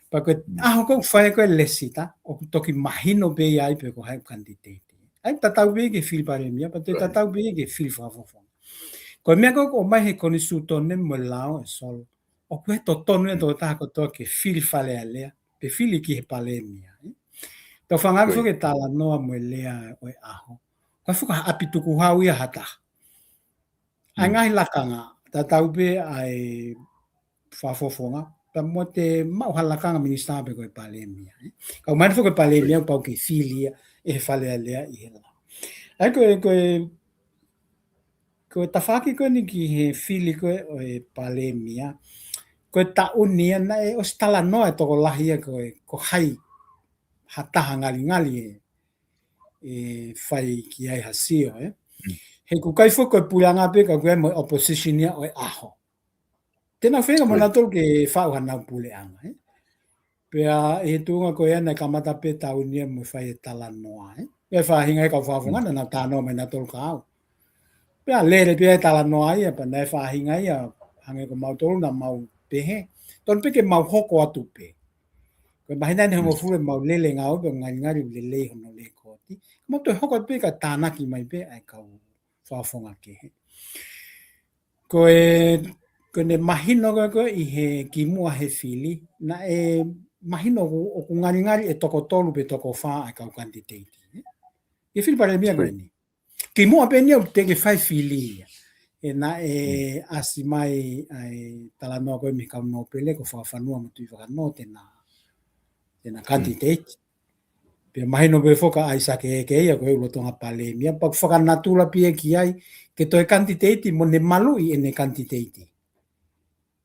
Pea ko e, mm, ʻaho ko ē ʻoku fai ko ē lēsita, ʻoku toki mahino pē ia ai pe ko hai e kanititeiti. ʻA ia tatau pē ki he fili palēmia, pea toe, right, tatau pē ki he fili fakafofonga. Ko e meʻa ko ē ʻoku ʻomai he konisitūtone mo e lao ʻe Solo, ʻoku ʻi ai e totonu ʻa e, mm, tokotaha kotoa ke fili Fale Alea, pe fili ki he palēmia, ē? Tau fakaangaʻi, right, foki e talanoa mo e lea ʻo e ʻaho. Ko e fuka ʻapi tukuhau ia ha taha. ʻA e, mm, ngaahi lakanga, tatau pē ʻa e fakafofonga, pea mo e te maʻu ha lakanga minisitā pe ko e palēmia, ē? Ka ʻoku mahino foki ko e palēmia, right, ʻoku pau ke fili ia ʻe he Fale Alea ʻi he lao. ʻA ia ko e, ko e, ko e tafaʻaki ko eni ki he fili ko ē ʻo e palēmia, ko e taʻu ni ia naʻe ʻosi talanoa e tokolahi ia ko e, ko hai ha taha ngalingali ʻe, ʻe fai ki ai ha sio, ē? Mm. He ʻoku ʻikai foki ko e puleʻanga pē ka ʻoku ʻi ai mo e opposition ia ʻo e ʻaho. Te nau feinga mo, right, nautolu ke faʻu hanau puleʻanga, ē? Pea ʻi he tuʻunga ko ia naʻe kamata pē taʻu ni ia mo e fai e talanoa, ē? Pea faʻahinga e kau fakafofonga, mm, naʻa nau talanoa mai nautolu kia au. Pea lele pē e talanoa ia, pea naʻe faʻahinga ia, hangē ko mautolu naʻa mau pehē, tonu pē ke mau hoko atu pē. Ko e māhina ʻeni, mm, hongofulu ʻemau lele ngāue pē, ngalingali ʻoku lelei hono lēkooti. Mau toe hoko atu pē kae tānaki mai pē ʻa e kau fakafofonga kehe. Ko e, ko ʻene mahino ko ē, ko ē ʻi he kimuʻa he fili, naʻe mahino ʻoku, ʻoku ngalingali ʻe toko tolu pe toko fā ʻa e kau kanititeiti, ē? ʻI he fili palēmia ko, right, eni. Kimuʻa pē eni ia ʻoku teʻeki ke fai fili ia. He naʻe, mm, ʻasi mai ʻa e talanoa ko ē mei he kau nōpele ko Fakafanua mo Tuʻivakanō te na, te na, mm, kanititeiti. Pea mahino pē foki ʻa ʻAisake Eke ia ko e lolotonga palēmia, pea ʻoku fakanatula pē ia ki ai ke toe kanititeiti mo ne maluʻi ʻene kanititeiti.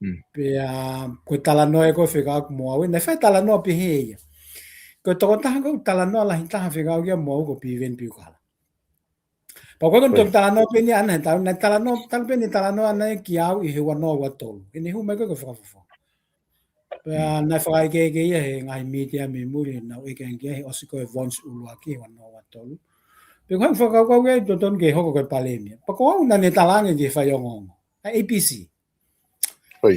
Mm. Pea ko e talanoa ē ko ē fekauʻaki mo au ē, naʻe fai talanoa pehē ia. Ko e tokotaha ko ē ʻoku talanoa lahi taha fekauʻaki mo au ko Piveni Piukala. Pea ko e, ko e, right, toki talanoa pē eni ʻaʻana he taʻu, naʻe talanoa, talu pē ʻene talanoa ʻaʻana ia kia au ʻi he ua noa ua tolu. ʻEne hū mai ko ē ko e fakafofonga. Pea, mm, naʻe fakaʻekeʻeke ia he ngaahi mītia mei muli, naʻa ku ʻeke ange ki ai he ʻosi ko ē Vons ʻUluaki he ua noa ua tolu. Pea ko e hā e fakakaukau ʻoku totonu ke hoko ko e palēmia. Pea ko au naʻa ne talaange ke fai ongoongo. ʻA e A B C. ʻOi.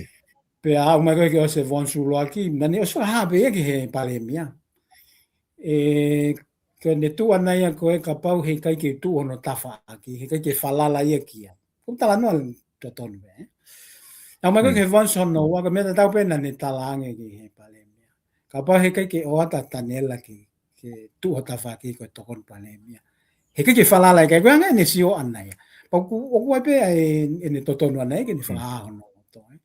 Pea aʻu mai ko ē ke ʻosi e Vons ʻUluaki, naʻa ne ʻosi fakahā pē ia ki he palēmia. ʻE, ko ʻene tuʻu ʻaʻana ia ko ē kapau heʻikai ke tuʻu hono tafaʻaki, heʻikai ke falala ia ki ai. Ko e talanoa totonu ē. Aʻu mai ko ē, mm, ki he Vons hono ua, ko e meʻa tatau pē naʻa ne talaange ki he palēmia. Kapau heʻikai ke ʻoatu ʻa Taniela ke, ke tuʻu ho tafaʻaki ko e tokoni palēmia, He ʻikai ke falala ia, ʻikai ko e anga ʻene sio ʻaʻana ia. Pea ʻoku, ʻoku ʻi ai pē ʻa e, ʻene totonu ʻaʻana ia ke ne fakahā hono loto, ē.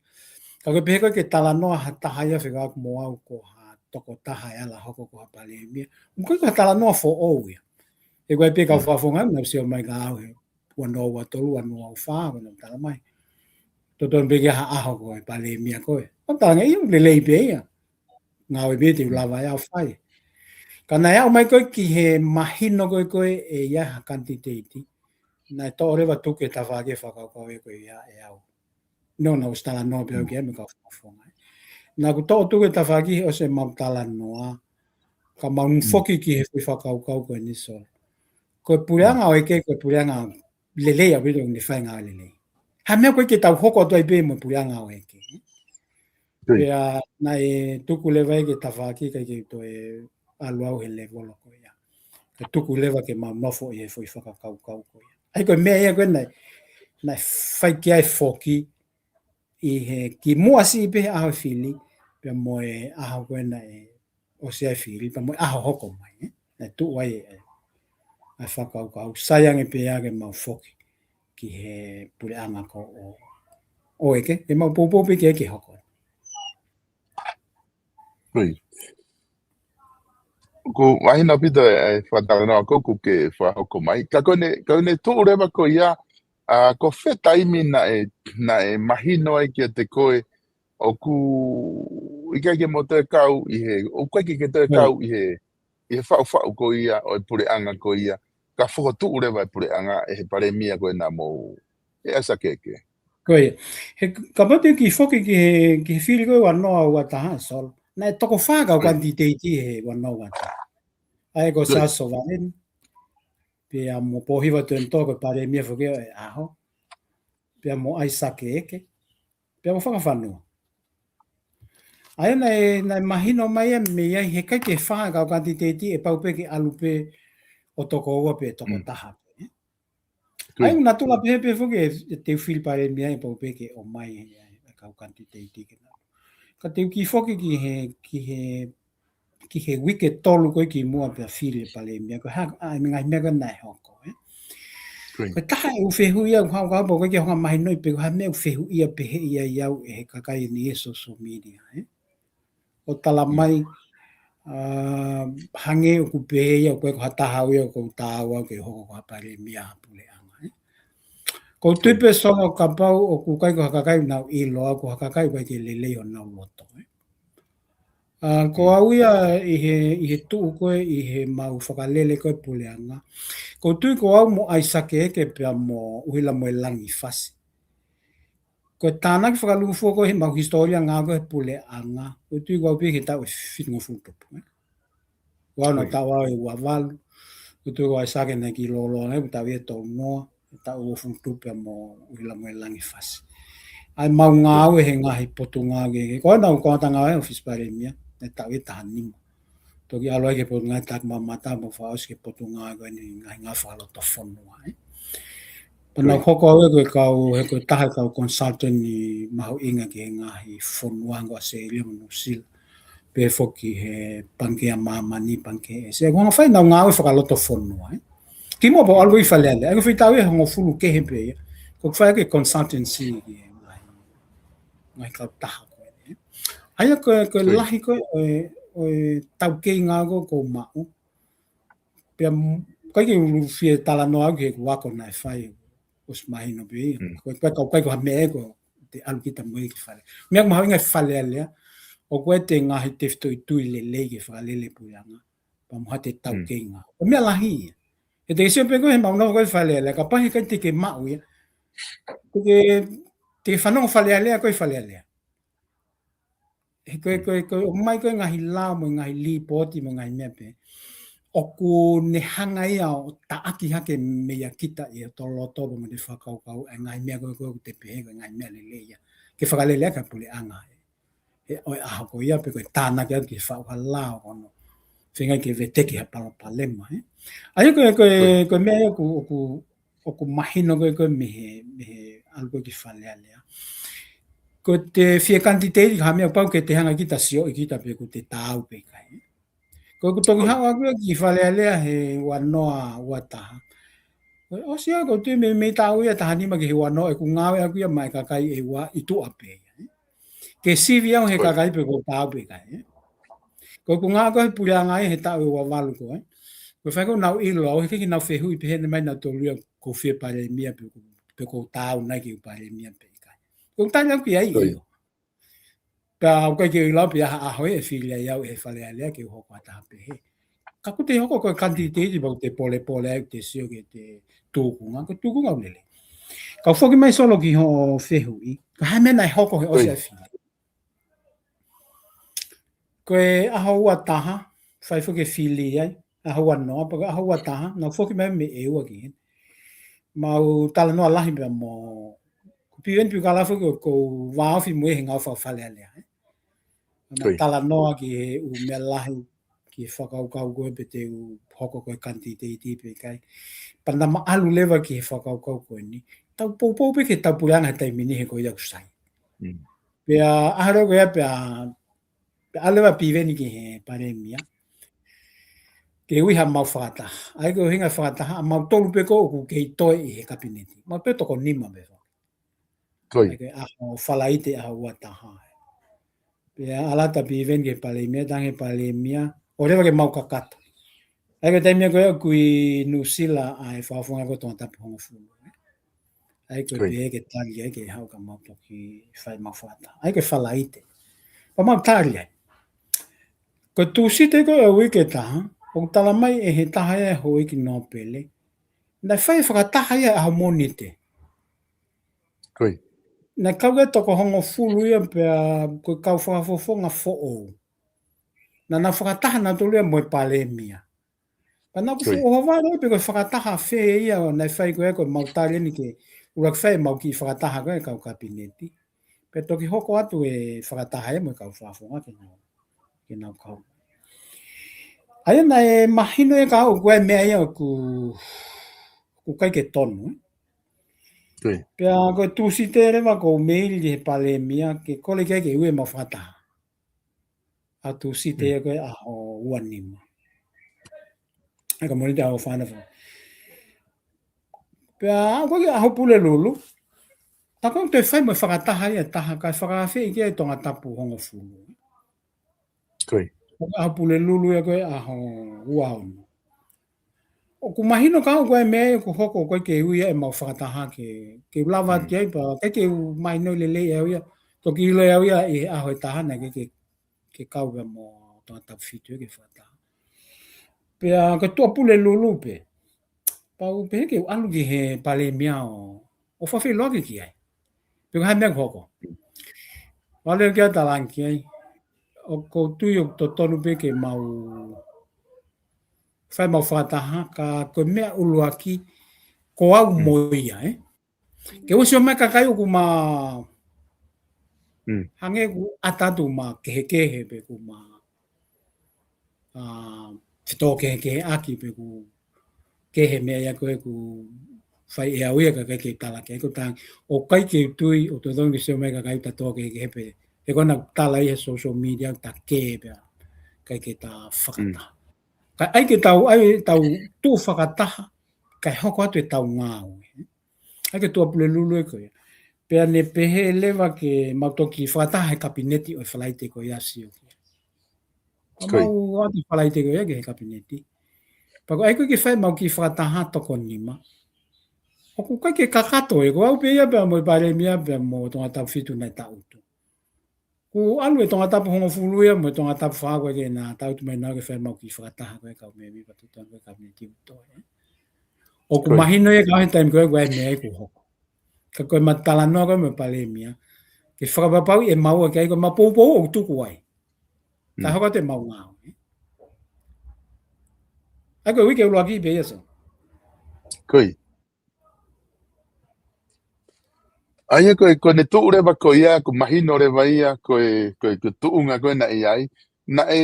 Ka ko e pehē ko ē ke talanoa ha taha ia fekauʻaki mo au ko ha tokotaha ʻe ala hoko ko ha palēmia. ʻOku ʻikai ko ha talanoa foʻou ia. He ko e pē kau fakafofonga naʻa nau sio mai kia au he ua noa ua tolu, ua noa ua fā, ko ʻenau tala mai. Totonu pē ke ʻi ai ha ʻaho ko e palēmia ko ē. ʻO talaange ia ʻoku lelei pē ia. Ngāue pē te u lava ia ʻo fai. Ka naʻe aʻu mai ko ē ki he mahino ko ē ko ē ʻe ʻi ai ha kanititeiti, naʻe toʻo leva tuku e tafaʻaki e fakakaukau ia ko ia ʻe au. Naʻa ku ʻosi talanoa pē au ki ai mo e kau fakafofonga. Naʻa ku toʻo tuku e tafaʻaki he ʻosi ʻemau talanoa, ka mau foki ki he foʻi fakakaukau ko eni, Solo. Ko e puleʻanga ʻo ʻeke ko e puleʻanga lelei ʻaupito, ʻoku ne fai e ngāue lelei. Ha meʻa ʻoku ʻikai ke tau hoko atu ai pē mo e puleʻanga ʻo ʻeke. Pea naʻe tuku leva ia ke tafaʻaki, ʻikai ke toe ʻalu au he lēvolo ko ia. Ka tuku leva ke mau nofo ʻi he foʻi fakakaukau ko ia. ʻA ia ko e meʻa ia ko ē naʻe, naʻe fai ki ai e foki ʻi he kimuʻa siʻi pē he ʻaho e fili, pea mo e ʻaho ko ē naʻe ʻosi ai e fili, pea mo e ʻaho hoko mai, ē? Naʻe tuʻu ai e, ʻa e fakakaukau, sai ange pē ia ke mau foki ki he puleʻanga ko ē ʻo, ʻo ʻeke, ke mau poupou pē ki ai ke hoko. Ko e mahino ʻaupito e, e fakatalanoa ko ē ʻoku ke fakahoko mai. Ka ko ʻene, ka ko ʻene tuʻu leva ko ia, ʻa, ko fē taimi naʻe, naʻe mahino ai kiate koe ʻoku ʻikai ke mo toe kau ʻi he, ʻoku ʻikai ke, ke toe kau ʻi he, ʻi he faʻufaʻu ko ia ʻo e puleʻanga ko ia, ka fokotuʻu leva e puleʻanga ʻe he palēmia ko ē naʻa mou, ʻe ʻAisake ʻEke. Ko ia. He kapau te u kiʻi foki ki he, ki he fili ko ē ua noa ua taha, Solo. Naʻe toko fā kau kanititeiti he ua noa ua taha. ʻA ia ko Siaosi Sovaleni. Pea mo Pōhiva Tuʻiʻonetoa ko e palēmia foki ʻo e ʻaho. Pea mo ʻAisake ʻEke. Pea mo Fakafanua. ʻA ia naʻe, naʻe mahino mai ia mei ai he ʻikai ke fā kau kanititeiti, ʻe pau pē ke ʻalu pē ʻo toko ua pe toko taha pē. ʻA ia ʻoku natula pehē pē foki e, e te u fili palēmia ʻe pau pē ke ʻomai e, e kau kanititeiti ke na. Ka te u kiʻi foki ki he, ki he, ki he uike ʻe tolu ko ē kimuʻa pea fili e palēmia, ko e hā, ʻa e ngaahi meʻa ko ē naʻe hoko, ē? Ko e taha ʻeku fehuʻi ia, ʻoku hau kau pau ko ē ke hanga mahinoʻi pe ko e hā e meʻa ʻoku fehuʻia pehē ia ʻe au ʻe he kakai ʻeni he social media, ē? ʻO tala mai, ʻa, hangē ʻoku pehē ia, ʻoku ʻikai ko ha taha au ia ʻoku ou taau au ke hoko ko ha palēmia ha puleʻanga, ē? ʻOku ou tui pē, Solo, kapau ʻoku ʻikai ko ha kakai ʻoku nau ʻilo au, ko ha kakai ʻoku ʻikai ke lelei honau loto, ē? ʻA, ko au ia ʻi he, ʻi he tuʻu ko ē, ʻi he mau fakalele ko ē puleʻanga. ʻOku ou tui ko au mo ʻAisake ʻEke pea mo ʻUhilamoelangi Fasi. Ko e tānaki fakalūkufua ko ē he mau hisitōlia ngāue ko ē he puleʻanga, ʻoku ou tui ko au pē ki he taʻu ʻe fitungofulu tupu, ē? Ko au naʻa ku taʻu au ʻe ua valu, ʻoku ou tui ko ʻAisake naʻe kiʻi lōloa ange, ʻoku taʻu ia ʻe tolu noa, taʻu uofulu tupu pea mo ʻUhilamoelangi Fasi. ʻA e mau ngāue he ngaahi potungāue kehekehe. Ko au naʻa ku kamata ngāue he ʻōfisi palēmia, naʻe taʻu ia ʻe taha nima. Toki ʻalu ai ki he Potungāue Takimamata, mo fakaʻosi ki he potungāue ko eni ngaahi ngāue fakalotofonua, ē. Pea naʻa ku hoko au ia ko e kau, he ko e taha e kau consultant mahuʻinga ki he ngaahi fonua hangē ko ʻAositelēlia mo Nuʻusila. Pea foki he Pangikē ʻa Māmani, Pangikē ʻĒsia. Ko e ngaahi fai ʻenau ngāue fakalotofonua, ē. Kimuʻa pea u ʻalu ki Fale Alea. ʻA ia ko e foʻi taʻu ʻe hongofulu kehe pē ia. ʻOku ou fai ko e consultancy ki he ngaahi, ngaahi kautaha ko ē, ē. ʻA ia ko e, ko e lahi ko ē ʻo e, ʻo e taukei ngāue ko ē ʻoku ou maʻu. Pea m-, ʻikai ke u fie talanoa au ki heʻeku ako naʻe fai, ʻosi mahino pē ia. Ko e, ko e kau kai ko ha meʻa ē ʻoku te ʻalu kita mo ia ki Fale. Meʻa ʻoku mahuʻinga ʻi Fale Alea, ʻoku ʻi ai e ngaahi tefitoʻi tui lelei ke fakalele puleʻanga. Pea mo ha taukei ngāue. Ko e meʻa lahi ia. He te ke sio pē ko ē he mau nofo ko ē ʻi Fale Alea, kapau he ʻikai te ke maʻu ia. Te ke, te ke fanongo Fale Alea ko ē ʻi Fale Alea. He ko e, ko e, ko e ʻomai ko ē ngaahi lao mo e ngaahi līpooti mo e ngaahi meʻa pē, ʻoku ne hanga ia ʻo taʻaki hake meia kita ʻi hotau loto mo e fakakaukau ʻa e ngaahi meʻa ko ē ʻoku te pehē ko e ngaahi meʻa lelei ia ke fakalele ʻaki ʻa e puleʻanga. He ʻo e ʻaho ko ia pē ko e tānaki atu ke faʻu ha lao ko hono feinga ke veteki ha palopalema, ē? ʻA ia ko e, ko e, ko e meʻa ia ʻoku, ʻoku ʻoku mahino ko ē ko ē mei he, mei he ʻalu ko ē ki Fale Alea. Ko e te fie kanititeiti ha meʻa pau ke te hanga kita sioʻi kita pe ʻoku te taau pe ʻikai. Ko ʻeku toki haʻu au ia ki Fale Alea he ua noa ua taha. Ko e ʻosi ia ʻoku ou tui mei, mei taʻu ia taha nima ki he ua noa ʻeku ngāue ʻaʻaku ia maʻa e kakai ʻe ua ʻi tuʻa pē ia, ē. Ke sivi au he kakai pe ʻoku ou taau pe ʻikai, ē. Ko ʻeku ngāue ko ē he puleʻanga ia he taʻu ʻe ua valu ko ē. Ko e fai ko ē ʻoku nau ʻilo au, he ʻikai ke nau fehuʻi pehē mai nautolu ia ʻoku ou fie palēmia pe ʻoku, pe ʻoku ou taau nai ke u palēmia pe ʻikai. Ko e tali ʻaʻaku ia ʻio. Pea ʻoku ʻikai ke u ʻilo pe ʻi ha ʻaho ia ʻe fili ai au ʻe he Fale Alea ke u hoko ʻa e taha pehē. Ka ʻoku te hoko ko e kanititeiti pea ʻoku te polepole ai ʻoku te sio ke te tūkunga, ko e tūkunga ʻoku lelei. Ka u foki mai Solo ki hoʻo fehuʻi, ko e hā e meʻa naʻe hoko he ʻosi ʻa e fili. Ko e ʻaho ua taha, fai foki e fili ai, ʻaho ua noa, pea ko e ʻaho ua taha, naʻa ku foki mai mei ʻEua ki heni. Mau talanoa lahi pea mo, ko Piveni Piukala foki ʻoku ou vāofi mo ia he ngāue faka-Fale Alea, ē. Naʻa ma talanoa ki he ʻū meʻa lahi, ki he fakakaukau ko ē pe te u hoko ko e kanititeiti pe ʻikai. Pea naʻa ma ʻalu leva ki he fakakaukau ko eni. Tau poupou pē ki he tau puleʻanga he taimi ni he ko ia ʻoku sai. Pea ʻaho leva ko ia pea, pea ʻalu leva Piveni ki he palēmia ke ui haʻamau fakataha. ʻA ia ko e ʻuhinga fakataha, ʻa mautolu pē ko ē ʻoku kei toe ʻi he kapineti. Mau pē toko nima pē. ʻA ia ko e ʻaho Falaite ʻaho ua taha. Pea ʻalu atu Piveni ki he palēmia, talaange ʻe he palēmia, ʻoua leva ke mau kakato. ʻA ia ko e taimi ko ē ʻoku ʻi Nuʻusila ʻa e fakafofonga ko e Tongatapu hongofulu. ʻA ia ko e pehē ke tali ai ke haʻu ka mau toki fai mau fakataha. ʻA ia ko e Falaite. Pea mau tali ai. Ko e Tūsite ko ē uike taha, ʻoku tala mai ʻe he taha ia e houʻeiki nōpele, naʻe fai fakataha ia ʻaho Mōnite. Naʻe kau ia toko hongofulu ia pea ko e kau fakafofonga foʻou. Naʻa nau fakataha nautolu ia mo e palēmia. Pea naʻa ku fuʻu ʻohovale pe ko e fakataha fē ia naʻe fai ko ē ko e mau tali eni ke ʻuluaki fai mau kiʻi fakataha ko ē kau kapineti. Pea toki hoko atu e fakataha ia mo e kau fakafofonga ke nau, ke nau kau. ʻA ia naʻe mahino ia kiate au ko e meʻa ia ʻoku, ʻoku ʻikai ke tonu, ē. Pea ko e Tūsite leva ko u meili he palēmia ke kole ke, ke ui e mau fakataha. ʻA Tūsite ia ko e ʻaho ua nima. ʻA ia ko Mōnite ʻaho fā nima. Pea ko e ʻaho Pulelulu, tā ko ē ʻoku te fai mo e fakataha ia taha kae fakaafeʻi ki ai Tongatapu hongofulu. Ko e ʻaho Pulelulu ia ko e ʻaho ua ono. ʻOku mahino kiate au ko e meʻa ia ʻoku hoko ko e ke ui ia e mau fakataha ke, ke u lava atu ai pea, ke, ke u mahino lelei au ia. Toki ʻilo au ia ʻi he ʻaho ʻe taha naʻe ke, ke, ke kau pea mo Tongatapu fitu ia ke fakataha. Pea ko e Tuʻapulelulu pē. Pea u pehē ke u ʻalu ki he palēmia ʻo, ʻo fakafeʻiloaki ki ai. Pe ko e hā e meʻa ʻoku hoko. Pea lea ki ai talaange ki ai. ʻOku ou tui ʻoku totonu pē ke mau fai mau fakataha ka ko e meʻa ʻuluaki ko au mo ia, ē. Ke ʻosi ʻomai kakai ʻoku ma hangē ʻoku ʻata atu ma kehekehe pe ʻoku ma, ā, fetōkehekeheʻaki pe ʻoku kehe meʻa ia ko ē ʻoku fai ʻe au ia kae ʻikai ke tala ke ko tā ʻoku ʻikai ke u tui ʻoku totonu ke ʻosi ʻomai kakai ʻoku ta tōkehekehe pe he ko ena ʻoku tala ʻi he social media ʻoku ta kē pea ʻikai ke ta fakataha. Kae ʻai ke tau, ʻai tau tuʻu fakataha, kae hoko atu e tau ngāue. ʻAi ke Tuʻapulelulu ē ko ia. Pea ne pehē leva ke mau toki fakataha he kapineti ʻo e Falaite ko ia sio ki ai. Pea mau ʻalu atu Falaite ko ia ki he kapineti. Pea ko e ʻai ko ē ke fai mau kiʻi fakataha toko nima. ʻOku ʻikai ke kakato ē, ko au pē ia pea mo e palēmia pea mo Tongatapu fitu naʻe tangutu. Kuo ʻalu e Tongatapu hongofulu ia mo e Tangata Fāʻaku ke na tangutu mai nā ke fai mau kiʻi fakataha ko e kau mēmipa totonu ko e kapineti ʻoku toe, ē. ʻOku mahino ia ka he taimi ko ē ko e meʻa ia kuo hoko. Ka ko e ma talanoa ko ē mo e Palēmia. Ke fakapapauʻi ʻe maua ke ʻai ko e ma poupou ʻoku tuku ai. Ka hoko atu e mau ngāue, ē. ʻAi ko e uike ʻuluaki pē ia, so. Ko ia. ʻA ia ko e, ko ʻene tuʻu leva ko ia, ʻoku mahino leva ia, ko e, ko e, ko e tuʻunga ko ē naʻe ʻi ai. Naʻe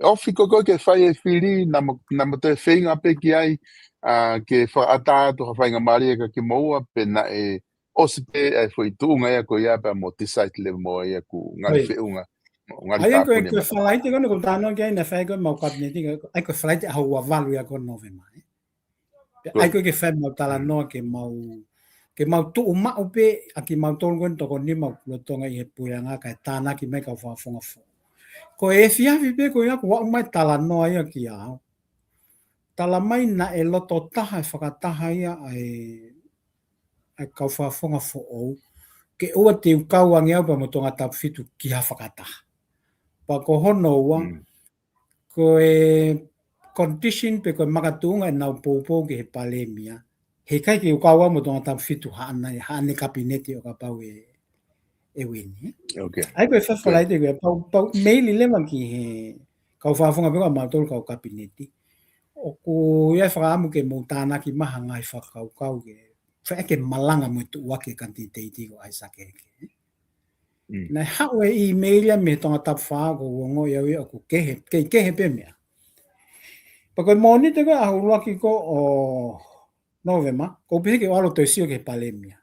ofi ko ē ko ē ke fai e fili, naʻa mo, naʻa mo toe feinga pē ki ai, ā, ke fakaʻatā atu ha faingamālie kia kimoua, pe naʻe ʻosi pē ʻa e foʻi tuʻunga ia ko ia pea mo decide leva mo ia ʻoku ngali feʻunga, ngali tāpuni. ʻA ia ko e, ko e Falaite ko ē naʻa ku talanoa ki ai naʻe fai ko ē mau kapineti, ʻa ia ko e Falaite ʻaho ua valu ia ko Nōvema, ē. Pea ʻai ko ē ke fai ʻemau talanoa ke mau, ke mau tuʻu maʻu pē ʻa kimautolu ko eni toko nima ʻoku lolotonga ʻi he puleʻanga kae tānaki mai kau fakafofonga foʻou. Ko e efiafi pē ko ia kuo aʻu mai talanoa ia kia au. Tala mai naʻe loto taha e fakataha ia ʻa e, ʻa e kau fakafofonga foʻou, ke ʻoua te u kau ange au pea mo Tongatapu fitu ki ha fakataha. Pea ko hono ua, ko e condition pe ko e makatuʻunga ʻenau poupou ki he palēmia, heʻikai ke u kau au mo Tongatapu fitu haʻane, haʻane kapineti ʻo kapau ʻe, ʻe wini. ʻA ia ko e Falaite ko ia, pau, pau ʻimeili leva ki he kau fakafofonga pē ko ia ʻamautolu kau kapineti. ʻOku ʻi ai e fakaʻamu ke mou tānaki mai ha ngaahi fakakaukau ke fai ke malanga mo e tuʻuaki e kanititeiti ko ʻAisake Heke. Naʻe haʻu e ʻimeili ia mei Tongatapu fā, ʻoku ou ongoʻi au ia ʻoku kehe, kei kehe pē meʻa. Pea ko e Mōnite ko ē ʻaho ʻuluaki ko ē ʻo Nōvema, ʻoku ou pehē ke u ʻalu ʻo toe sio ki he palēmia.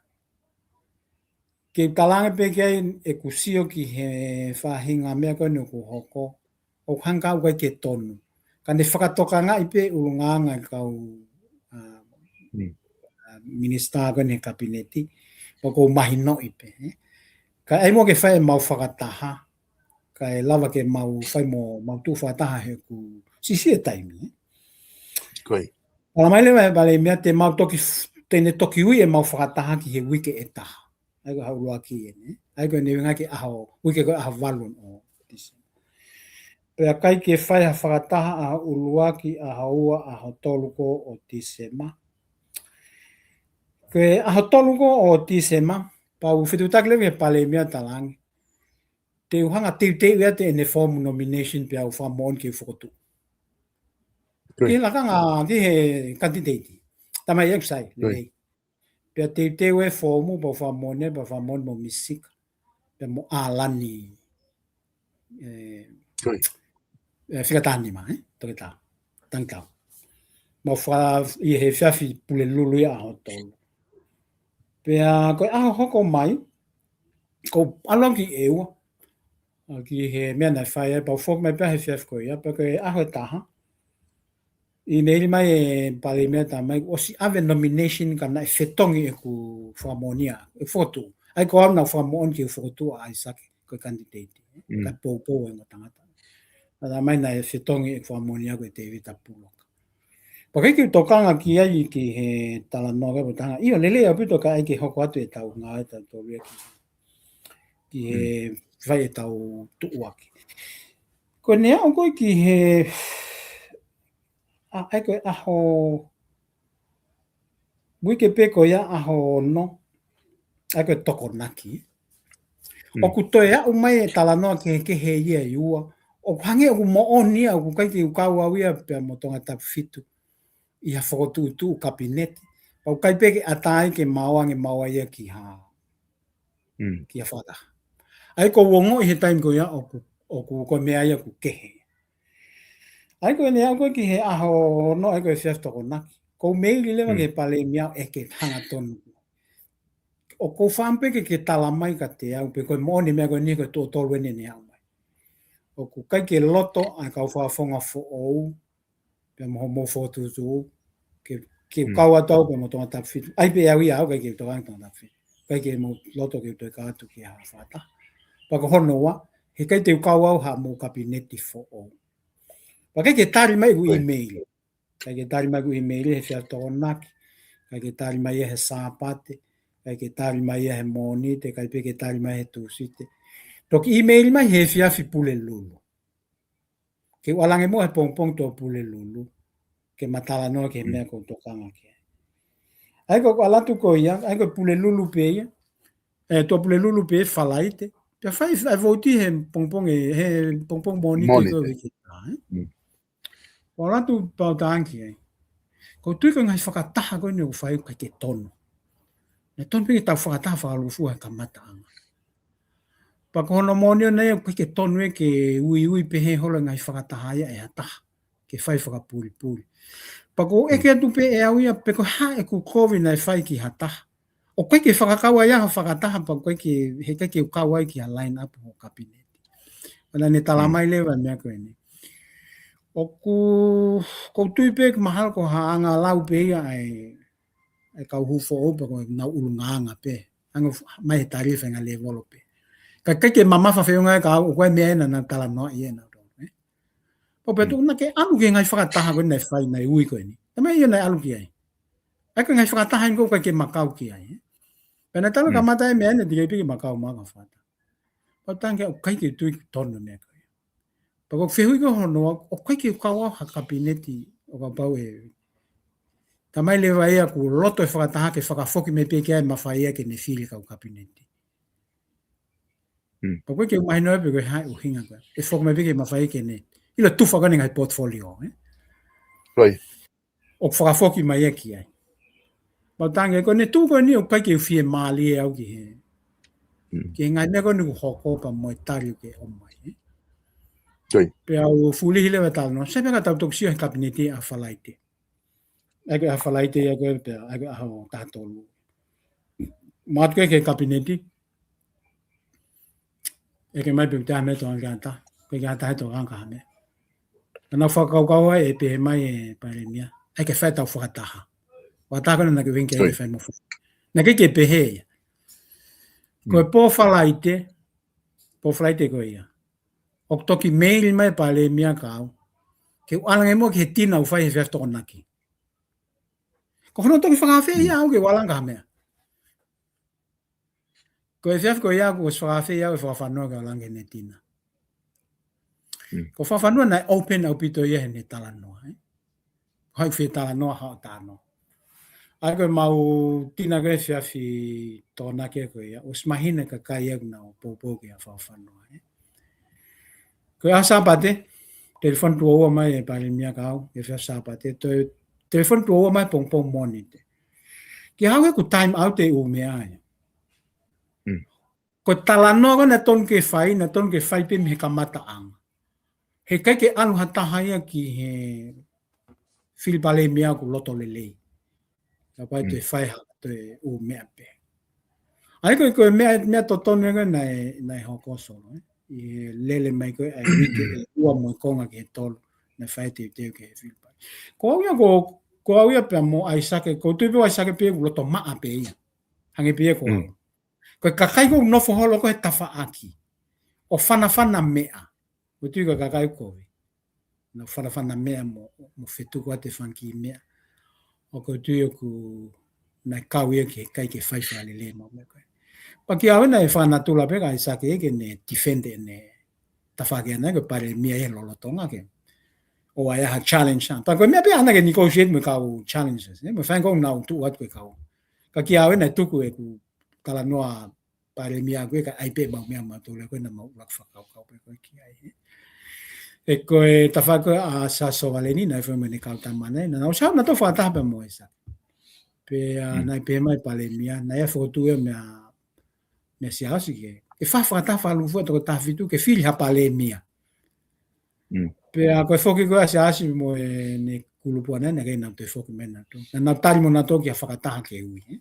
Ke u talaange pē ki ai ʻeku sio ki he faʻahinga meʻa ko eni ʻoku hoko, ʻoku hangē ʻoku ʻikai ke tonu. Ka ne fakatokangaʻi pē ʻulungaanga e kau, ʻa, ʻa, minisitā ko eni he kapineti, ʻoku ou mahinoʻi pē, ē. Ka ʻai muʻa ke fai ʻemau fakataha, kae lava ke mau fai mo, mau tuʻu fakataha he ʻoku siʻisiʻi e taimi, ē. Tala mai leva e palēmia te mau toki f-, te ne toki ui ʻemau fakataha ki he uike ʻe taha. ʻA ia ko e ʻaho ʻuluaki eni. ʻA ia ko ʻene uinga ki he ʻaho, uike ko ē ʻaho valu ʻo Tīsema. Pea ʻikai ke fai ha fakataha ʻaho ʻuluaki, ʻaho ua, ʻaho tolu ko ē ʻo Tīsema. Ko e ʻaho tolu ko ē ʻo Tīsema, pea u fetuʻutaki leva ki he palēmia ʻo talaange, te u hanga ʻo teuteu ʻiate ʻene foomu nomination pea u fakamoʻoni ke u fokotuʻu. Ki he lakanga, ki he kanititeiti. Tala mai ʻeku sai, lelei. Pea teuteu e foomu, pea u fakamoʻoni, pea u fakamoʻoni mo Misika. Pea mo ʻAlani, ē, ē, Fika Tanima, ē, Toketā, Tangitau. Mau faka-, ʻi he efiafi Pulelulu ia ʻaho tolu. Pea ko e ʻaho hoko mai, ʻoku ou ʻalu ki ʻEua. ʻA, ki he meʻa naʻe fai ai, pea u foki mai pē he efiafi ko ia, pea ko e ʻaho ʻe taha. ʻImeili mai e palēmia tala mai, ʻosi ʻave nomination ka naʻe fetongi ʻeku fakamoʻoni ia, ʻeku fokotuʻu. ʻA ia ko au naʻa ku fakamoʻoni ke u fokotuʻu ʻa ʻAisake ko e kanititeiti. Ka poupou e ongo tangata. Ka tala mai naʻe fetongi ʻeku fakamoʻoni ia ko e Tēvita Puloka. Pea ʻikai ke u tokanga ki ai ki he talanoa ko ē ʻa e potanga. ʻIo, lelei ʻaupito ka ʻai ke hoko atu ʻetau ngāue ʻatautolu ia ki, ki he fai ʻetau tuʻuaki. Ko ʻene aʻu ko ē ki he, ʻa, ʻa ia ko e ʻaho, uike pē ko ia ʻaho ono, ʻa ia ko e Tokonaki. ʻOku toe aʻu mai e talanoa kehekehe ia ʻe ua. ʻOku hangē ʻoku moʻoni ia, ʻoku ʻikai ke u kau au ia pea mo Tongatapu fitu ʻi ha fokotuʻutuʻu kapineti. Pea ʻoku ʻikai pē ke ʻatā ai ke mau ange mau ia ki ha, ki ha fakataha. ʻA ia ʻoku ou ongoʻi he taimi ko ia ʻoku, ʻoku ko e meʻa ia ʻoku kehe. ʻA ia ko ʻene aʻu ko ē ki he ʻaho ono, ʻa ia ko e efiafi Tokonaki. ʻOku ou ʻimeili leva ki he palēmia ʻo ʻeke hangatonu. ʻOku ou fakaʻamu pē ke, ke tala mai kiate au, pe ko e moʻoni e meʻa ko eni ko e tuʻo tolu eni ʻene aʻu mai. ʻOku ʻikai ke loto ʻa e kau fakafofonga foʻou, pea mo hoʻomou fokotuʻutuʻu, ke, ke kau atu au pea mo Tongatapu fitu. ʻAi pē au ia au, ʻikai ke u tokanga ki Tongatapu fitu. ʻIkai ke mou loto ke u toe kau atu ki ha fakataha. Pea ko hono ua, heʻikai te u kau au haʻamou kapineti foʻou. Pea ʻikai ke tali mai ʻeku ʻimeili. ʻIkai ke tali mai ʻeku ʻimeili he efiafi Tokonaki. ʻIkai ke tali mai ia he Sāpate. ʻIkai ke tali mai ia he Mōnite. ʻIkai pē ke tali mai he Tūsite. Toki ʻimeili mai he efiafi Pulelulu. Ke u ʻalu ange muʻa he pongipongi tuʻa Pulelulu. Ke ma talanoa ki he meʻa ʻoku ou tokanga ki ai. ʻA ia ko ʻeku ʻalu atu ko ia, ʻa ia ko Pulelulu pē ia. Ē, tuʻa Pulelulu pē Falaite. Pea fai, fai vouti he pongipongi, he pongipongi Mōnite ko ē uike ʻe taha, ē? ʻO ʻalu atu pea u talaange ai. ʻOku ou tui ko e ngaahi fakataha ko eni ʻoku fai ʻoku ʻikai ke tonu. Naʻe tonu pē ke tau fakataha fakalūkufua he kamataʻanga. Pea ko hono moʻoni ʻona ia ʻoku ʻikai ke tonu ia ke uiui pehē holo e ngaahi fakataha ia ʻe ha taha. Ke fai fakapulipuli. Pea ʻoku ou ʻeke atu pē ʻe au ia pe ko e hā ʻeku kovi naʻe fai ki ha taha. ʻOku ʻikai ke fakakau ai ha fakataha pea ʻoku ʻikai ke, heʻikai ke u kau ai ki ha line up ʻo kapineti. Pea naʻa ne tala mai leva e meʻa ko eni. ʻOku, ʻoku ou tui pē mahalo ko ha angalau pē ia ʻa e, ʻa e kau hūfanga pe ko e ngaahi ʻulungaanga pē. Hangē mai he tali fenga levolo pē. Ka ʻikai ke mamafa feʻunga ka ʻoku ʻi ai e meʻa ʻena naʻa nau talanoaʻi ʻena. Pau pē tuʻu naʻa ke ʻalu ki he ngaahi fakataha ko ē naʻe fai naʻe ui ko eni. Taimi ia naʻe ʻalu ki ai. ʻA ia ko e ngaahi fakataha eni ʻoku ʻikai ke ma kau ki ai. Pea naʻe talu kamata e meʻa ʻena teʻeki ai pē ke ma kau mai ki he fakataha. Pau tangi ʻoku ʻikai ke tui tonu meʻa ko ia. Pea ko e fehuʻi ko hono, ʻoku ʻikai ke kau au ha kapineti ʻo kapau ʻe. Taimi leva ia kuo loto e fakataha ke fakafoki mai pē ki ai mafai ia ke ne fili kau kapineti. Pea ʻoku ʻikai ke mahino pē ko e hā e ʻuhinga ko ē. ʻE foki mai pē ke mafai ke ne. ʻIlo tufa ko eni ngaahi portfolio, ē? ʻOku fakafoki mai ia ki ai. Pau tangi ko eni tuʻu ko eni ʻoku ʻikai ke u fiemālie au ki he. Ki he ngaahi meʻa ko eni ʻoku hoko pea mo e tali ʻoku ke ʻomai, ē? Pea u fulihi leva talanoa. Sai pē ka tau toki sio he kapineti ʻa Falaite. ʻA ia ko e ʻaho Falaite ia ko ē pea, ʻa ia ko e ʻaho taha tolu. Matu ke ke kapineti. ʻEke mai pē ʻoku te ʻai meʻa tokanga ki ha taha. Ko e ki ha taha he tokanga ki ha meʻa. Naʻa nau fakakaukau ai ʻe pehē mai e Palēmia. ʻAi ke fai ʻetau fakataha. Fakataha ko ena naʻa ke ʻuhinga ke fai mo fai. Naʻe ʻikai ke pehē ia. Ko e pō Falaite, pō Falaite ko ia. ʻOku toki meili mai Palēmia kia au. Ke u ʻalu ange muʻa ki he tina ʻoku fai he efiafi Tokonaki. Ko hono toki fakaafeʻi au ke u ʻalu ange ki ha meʻa. Ko e efiafi ko ia kuo ʻosi fakaafeʻi au ʻe Fakafanua ke u ʻalu ange ki heʻene tina. Ko Fakafanua naʻe open ʻaupito ia heʻene talanoa, ē? Haʻu fie talanoa, haʻu talanoa. ʻA ia ko e mau tina ko ē efiafi Tokonaki ko ia, ʻosi mahino e kakai ia naʻa nau poupou kia Fakafanua, ē? Ko e ʻaho Sāpate, telefoni tuʻo ua mai e Palēmia kia au, efiafi Sāpate, toe telefoni tuʻo ua mai pongipongi Mōnite. Ke haʻu he ʻoku time out e ʻū meʻa ia. Ko e talanoa ko ē naʻe tonu ke fai, naʻe tonu ke fai pē mei he kamataʻanga. He ʻikai ke ʻalu ha taha ia ki he fili Palēmia ʻoku loto lelei. Ka pai toe fai ha toe ʻū meʻa pē. ʻA ia ko e, ko e meʻa, meʻa totonu ia ko ē naʻe, naʻe hoko Solo, ē? ʻI he lele mai ko ē ʻa e uike ʻe ua mo e konga ki he tolu naʻe fai teuteu ki he fili Palēmia. Ko au ia ko, ko au ia pea mo ʻAisake, ʻoku ou tui pē ʻAisake pē ʻoku loto maʻa pē ia. Hangē pē ia ko au. Ko e kakai ʻoku nofo holo ko ē he tafaʻaki ʻo fanafana meʻa. ʻOku ou tui ko e kakai kovi. Naʻa nau fanafana meʻa mo, mo fetuku atu e fanga kiʻi meʻa. ʻOku ou tui ʻoku nau kau ia ki he ʻikai ke fai fakalelei mo e meʻa ko ē. Pea kia au ʻena ʻe fakanatula pē kia ʻAisake ke ne defend ʻene tafaʻaki ʻana ko e Palēmia ʻi he lolotonga ke. ʻO ʻai ha challenge ʻana. Pea ko e meʻa pē ʻana ke negotiate mo e kau challengers, ē? Mo e fanga ʻoku nau tuʻu atu ko e kau. Ka kia au ʻena ʻe tuku ʻeku talanoa Palēmia ko ē ka ʻai pē mau meʻa mautolu ko ē naʻa mau ʻuluaki fakakaukau pē ko ē ki ai, ē. ʻE ko e tafaʻaki ko ē ʻa Siaosi Sovaleni naʻe fai mo ʻene kau tama ē. Naʻa nau ʻosi haʻu nautolu ʻo fakataha pē mo ʻAisake. Pea naʻe pehē mai Palēmia, naʻe fokotuʻu ia meia, meia Siaosi ke. Ke fai fakataha fakalūkufua toko taha fitu ke fili ha Palēmia. Pea ko e foki ko ē ʻa Siaosi mo ʻene kulupu ʻana naʻe ʻikai ke nau toe foki mai nautolu. Naʻa nau tali mo nautolu ki ha fakataha ke ui, ē.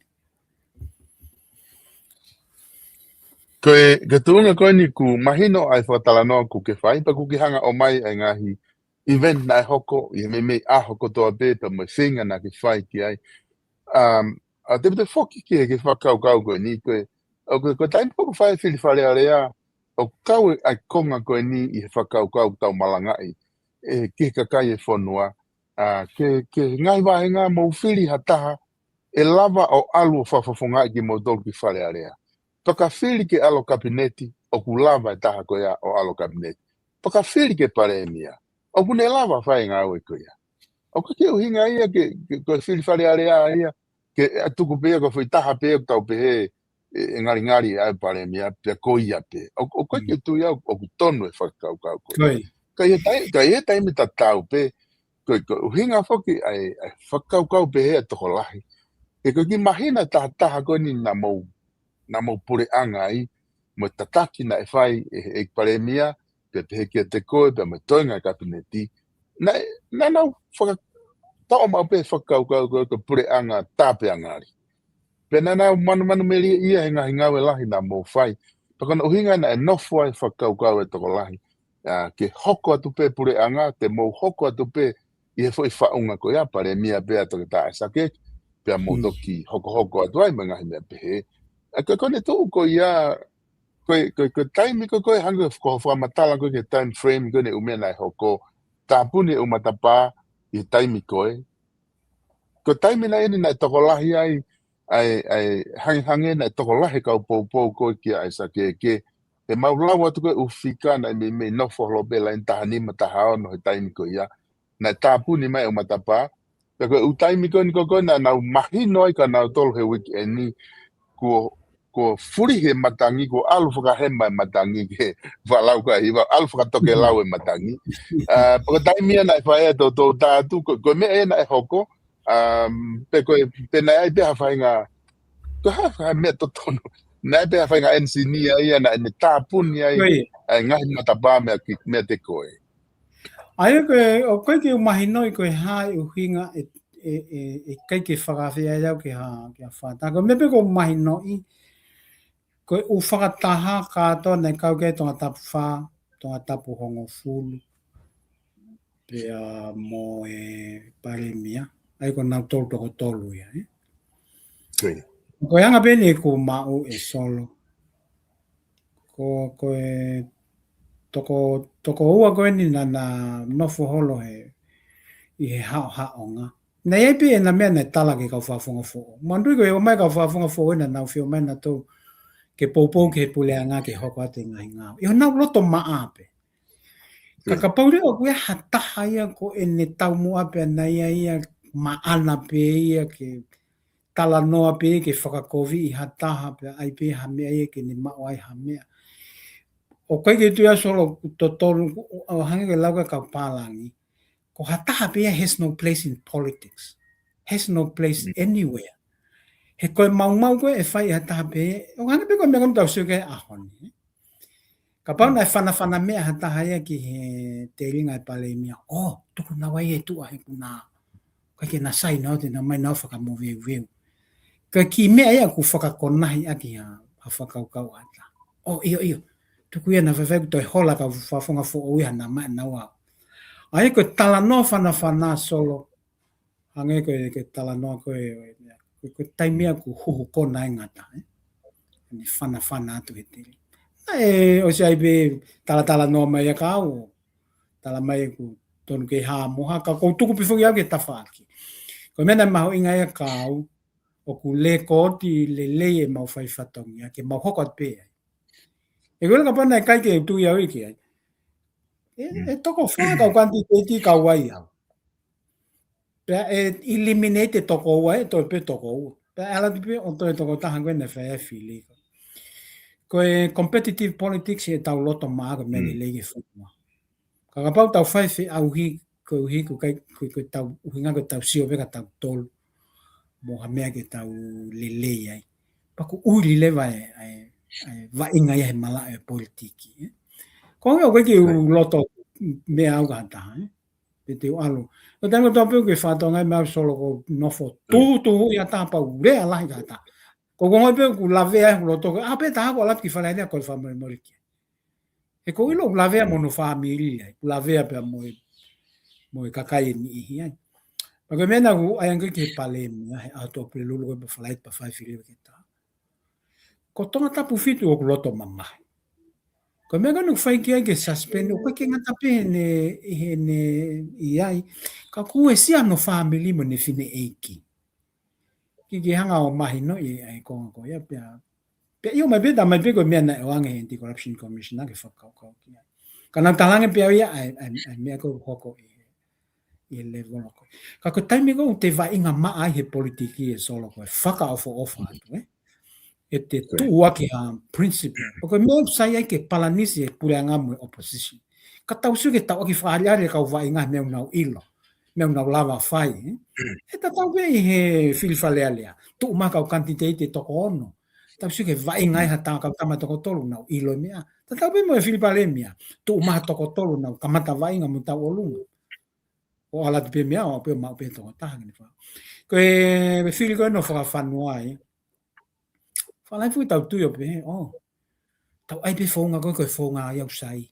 Ko e, ko e tuʻunga ko eni ʻoku mahino ai fakatalanoa ʻoku ke fai, pea ʻoku ke hanga ʻo ʻomai ai ngaahi event naʻe hoko, ʻi he meimei ʻaho kotoa pē, pea mo e feinga naʻa ke fai ki ai. Um, ʻa te pute foki ki he, ki he fakakaukau ko eni, ko e, ʻo ko e, ko e taimi ʻoku fai fili Fale Alea, ʻoku kau ai e konga ko eni ʻi he fakakaukau ʻoku tau malangaʻi, ē, ki he kakai e fonua, ʻa, ke, ke ngaahi vāhenga mou fili ha taha, ʻe lava ʻo ʻalu ʻo fakafofongaʻi kimoutolu ki Fale Alea. Pea ka fili ke ʻalu ʻo kapineti, ʻoku lava e taha ko ia ʻo ʻalu ʻo kapineti. Pea ka fili ke Palēmia, ʻoku ne lava fai e ngāue ko ia. ʻOku ʻikai ke ʻuhinga ia ke, ke, ko e fili Fale Alea ia, ke ʻa tuku pē ia ko e foʻi taha pē ʻoku tau pehē, ʻe, ʻe ngalingali ʻa e Palēmia, pea ko ia pē. ʻO, ʻoku ʻikai ke tui au, ʻoku tonu e fakakaukau ko ia. Ka ʻi he tai-, ka ʻi he taimi tatau pē, ko e, ko e ʻuhinga foki ʻa e, ʻa e fakakaukau pehē ʻa e tokolahi. He ko e kiʻi māhina taha taha ko eni naʻa mou, naʻa mou puleʻanga ai, mo e tataki naʻe fai ʻe he, ʻe he Palēmia, pea pehē kiate koe, pea mo e toenga e kapineti. Naʻe, naʻa nau faka-, toʻo maʻu pē fakakaukau ko e, ko e puleʻanga tāpeangali. Pea naʻa nau manumanu melie ia he ngaahi ngāue lahi naʻa mou fai. Pea ko hono ʻuhinga naʻe nofo ai fakakaukau e tokolahi. ʻa, ke hoko atu pē puleʻanga, te mou hoko atu pē ʻi he foʻi faʻunga ko ia, palēmia pē ʻa Toketā ʻAisake, pea mou toki hokohoko atu ai mo e ngaahi meʻa pehē. ʻA, ko, ko ʻene tuʻu ko ia, ko e, ko e, ko e taimi ko, ko e hangē ko e fakamatala ko e ki he time frame ko ʻene ʻū meʻa naʻe hoko, tāpuni e ʻū matapā ʻi he taimi ko ē. Ko e taimi naʻe ʻi ai naʻe tokolahi ai, ʻa e, ʻa e, hangehangē naʻe tokolahi e kau poupou ko ē kia ʻAisake ke, he mau lau atu ko e ʻū fika naʻe meimei nofo holo pē laini taha nima taha ono he taimi ko ia. Naʻe tāpuni mai e ʻū matapā. Pea ko e ʻū taimi ko eni ko ē naʻa nau mahino ai kia nautolu he weekend ni kuo, kuo fulihi e matangi, kuo ʻalu fakahema e matangi ke falau ka hiva, ʻalu fakatokelau e matangi. ʻA, pea ko e taimi ia naʻe fai ai e toutou tā atu, ko, ko e meʻa ia naʻe hoko, um, pe ko e, pe naʻe ʻi ai pē ha faʻahinga, ko ha, ha meʻa totonu. Naʻe ʻi ai pē ha faʻahinga enisinia ia naʻa ne tāpuni ai, ʻa e ngaahi matapā meʻa ki, meiate koe. ʻA ia ko e, ʻoku ʻikai ke u mahinoʻi ko e hā e ʻuhinga ʻe, ʻe, ʻe, ʻe ʻikai ke fakaafeʻi ai au ke ha, ke ha fakataha. Ko e meʻa pē ʻoku ou mahinoʻi, ko e ʻū fakataha kātoa naʻe kau ki ai Tongatapu fā, Tongatapu hongofulu, pea mo e palēmia. ʻA ia ko nautolu toko tolu ia, ē? Ko ia. Ko e anga pē eni ʻeku maʻu ē Solo. Ko, ko e toko, toko ua ko eni naʻa, naʻa nofo holo he, ʻi he haʻohaʻonga. Naʻe ʻi ai pē ʻena meʻa naʻe tala ki he kau fakafofonga foʻou. Manatuʻi ko e ō mai e kau fakafofonga foʻou ē naʻa nau fie ō mai nautolu ke poupou ki he puleʻanga ke hoko atu e ngaahi ngāue. ʻI honau loto maʻa pē. Ka kapau leva ʻoku ʻi ai ha taha ia ko ʻene taumuʻa pē ʻana ia ia maʻana pē ia ke talanoa pē ke fakakoviʻi ha taha pea ʻai pē ha meʻa ia ke ne maʻu ai ha meʻa. ʻOku ʻikai ke u tui ʻa Solo totonu, ʻo hangē ko e lau ko ē ʻa e kau pālangi. Ko ha taha pē ia has no place in politics. Has no place anywhere. He ko e maumau ko ē ʻe fai ʻe ha taha pē, ʻo hangē pē ko e meʻa ko eni tau sio ki ai he ʻaho ni. Kapau naʻe fanafana meʻa ha taha ia ki he telinga e palēmia, ʻo, tuku naua ia ʻi tuʻa he ʻoku na, ʻikai ke na sai naua te na ō mai naua fakamoveuveu. Ko e kiʻi meʻa ia ʻoku fakakonahi ʻaki ha, ha fakakaukau ʻa ha taha. ʻO, ʻio, ʻio. Tuku ia naʻa faifai ʻoku toe hola e kau fakafofonga foʻou ia naʻa maʻa naua. ʻA ia ko e talanoa fanafana Solo, hangē ko e, ko e talanoa ko e, ko e, ko e taimi ia ʻoku huhu kona e ngata, ē? Ne fanafana atu he tele. Naʻe ʻosi ʻai pē talatalanoa mai ia kia au, tala mai ʻoku tonu ke hā mo ha, ka ʻoku ou tuku pē foki au ki he tafaʻaki. Ko e meʻa naʻe mahuʻinga ia kia au, ʻoku lēkooti lelei ʻemau fai fatongia, ke mau hoko atu pē ai. ʻE kole kapau naʻe ʻikai ke u tui au ia ki ai. ʻE, ʻe toko fā kau kanditeiti kau ai au. Pea ʻe eliminate e toko ua, ʻe toe pē toko ua. Pea ʻe ala atu pē ʻo toe toko taha ko ē naʻe fai ai e fili. Ko e competitive politics ʻi heʻetau loto maʻa ko e meʻa lelei ke fai. Ka kapau tau fai feʻauhi, koeʻuhi ko e ʻikai, ko e, ko ʻetau ʻuhinga ko ʻetau sio pē kia tautolu mo ha meʻa ke tau lelei ai. Pea ʻoku ʻuli leva e, e, e vaʻinga ia he malaʻe ʻo e politiki, ē? Ko au ia ʻoku ʻikai ke u loto meʻa au kia ha taha, ē? Pe te u ʻalu. Ko e taimi kotoa pē ʻoku ke fakatokangaʻi mai au Solo ʻoku ou nofo tuhutuhuʻi ha taha pea u lea lahi kia ha taha. Ko e konga pē ʻoku lavea ai hoku loto ko ē, ʻā pē taha ʻoku ʻalu atu ki Fale Alea ko e fakamolemole ki ai. He ʻoku ou ʻilo ʻoku lavea mo hono fāmili ai, ʻoku lavea pea mo e, mo e kakai ʻe niʻihi ai. Pea ko e meʻa naʻa ku ʻai ange ki he palēmia, he ʻaho Tuʻapulelulu ko ē pea Falaite pea fai fili ke tā. Ko Tongatapu fitu ʻoku loto mamahi. Ko e meʻa ko eni ʻoku fai ki ai ke suspend, ʻoku ʻikai ke ngata pē heʻene, heʻene ʻi ai. Ka ʻoku uesia hono fāmili mo ʻene fineʻeiki. Ke, ke hanga ʻo mahinoʻi ʻa e konga ko ia pea. Pea ʻio mai pē, tā mai pē ko e meʻa naʻe ʻoange he Anti-Corruption Commission ke fakakaukau ki ai. Ka naʻa ku talaange pē au ia ʻa e, ʻa e, ʻa e meʻa ko ē ʻoku hoko ʻi he, ʻi he level ko ē. Ka ko e taimi ko ē ʻoku te vaʻinga maʻa ai he politiki ē Solo ko e fakaʻofoʻofa atu, ē? ʻE te tuʻu ʻaki ha principle. Ko e meʻa ʻoku sai ai ke palanisi e puleʻanga mo e opposition. Ka tau sio ke tau ʻaki fakaʻaliʻali e kau vaʻinga he meʻa ʻoku nau ʻilo, meʻa ʻoku nau lava fai, ē? ʻE tatau pē ʻi he fili Fale Alea. Tuʻu mai ha kau kanditeiti ʻe toko ono. Tau sio ke vaʻinga ai ha taha, kau tama ʻe toko tolu ʻoku nau ʻilo e meʻa. Tatau pē mo e fili palēmia. Tuʻu mai ha toko tolu ʻoku nau kamata vaʻinga mo tauʻolunga. ʻO ʻalu atu pē meʻa, ʻo pē maʻu pē toko taha ke ne fai. Ko e, ko e fili ko ē hono fakafanua ai. Fakalaifu tau tui ʻo pehē, ʻo. Tau ʻai pē founga ko ē, ko e founga ia ʻoku sai.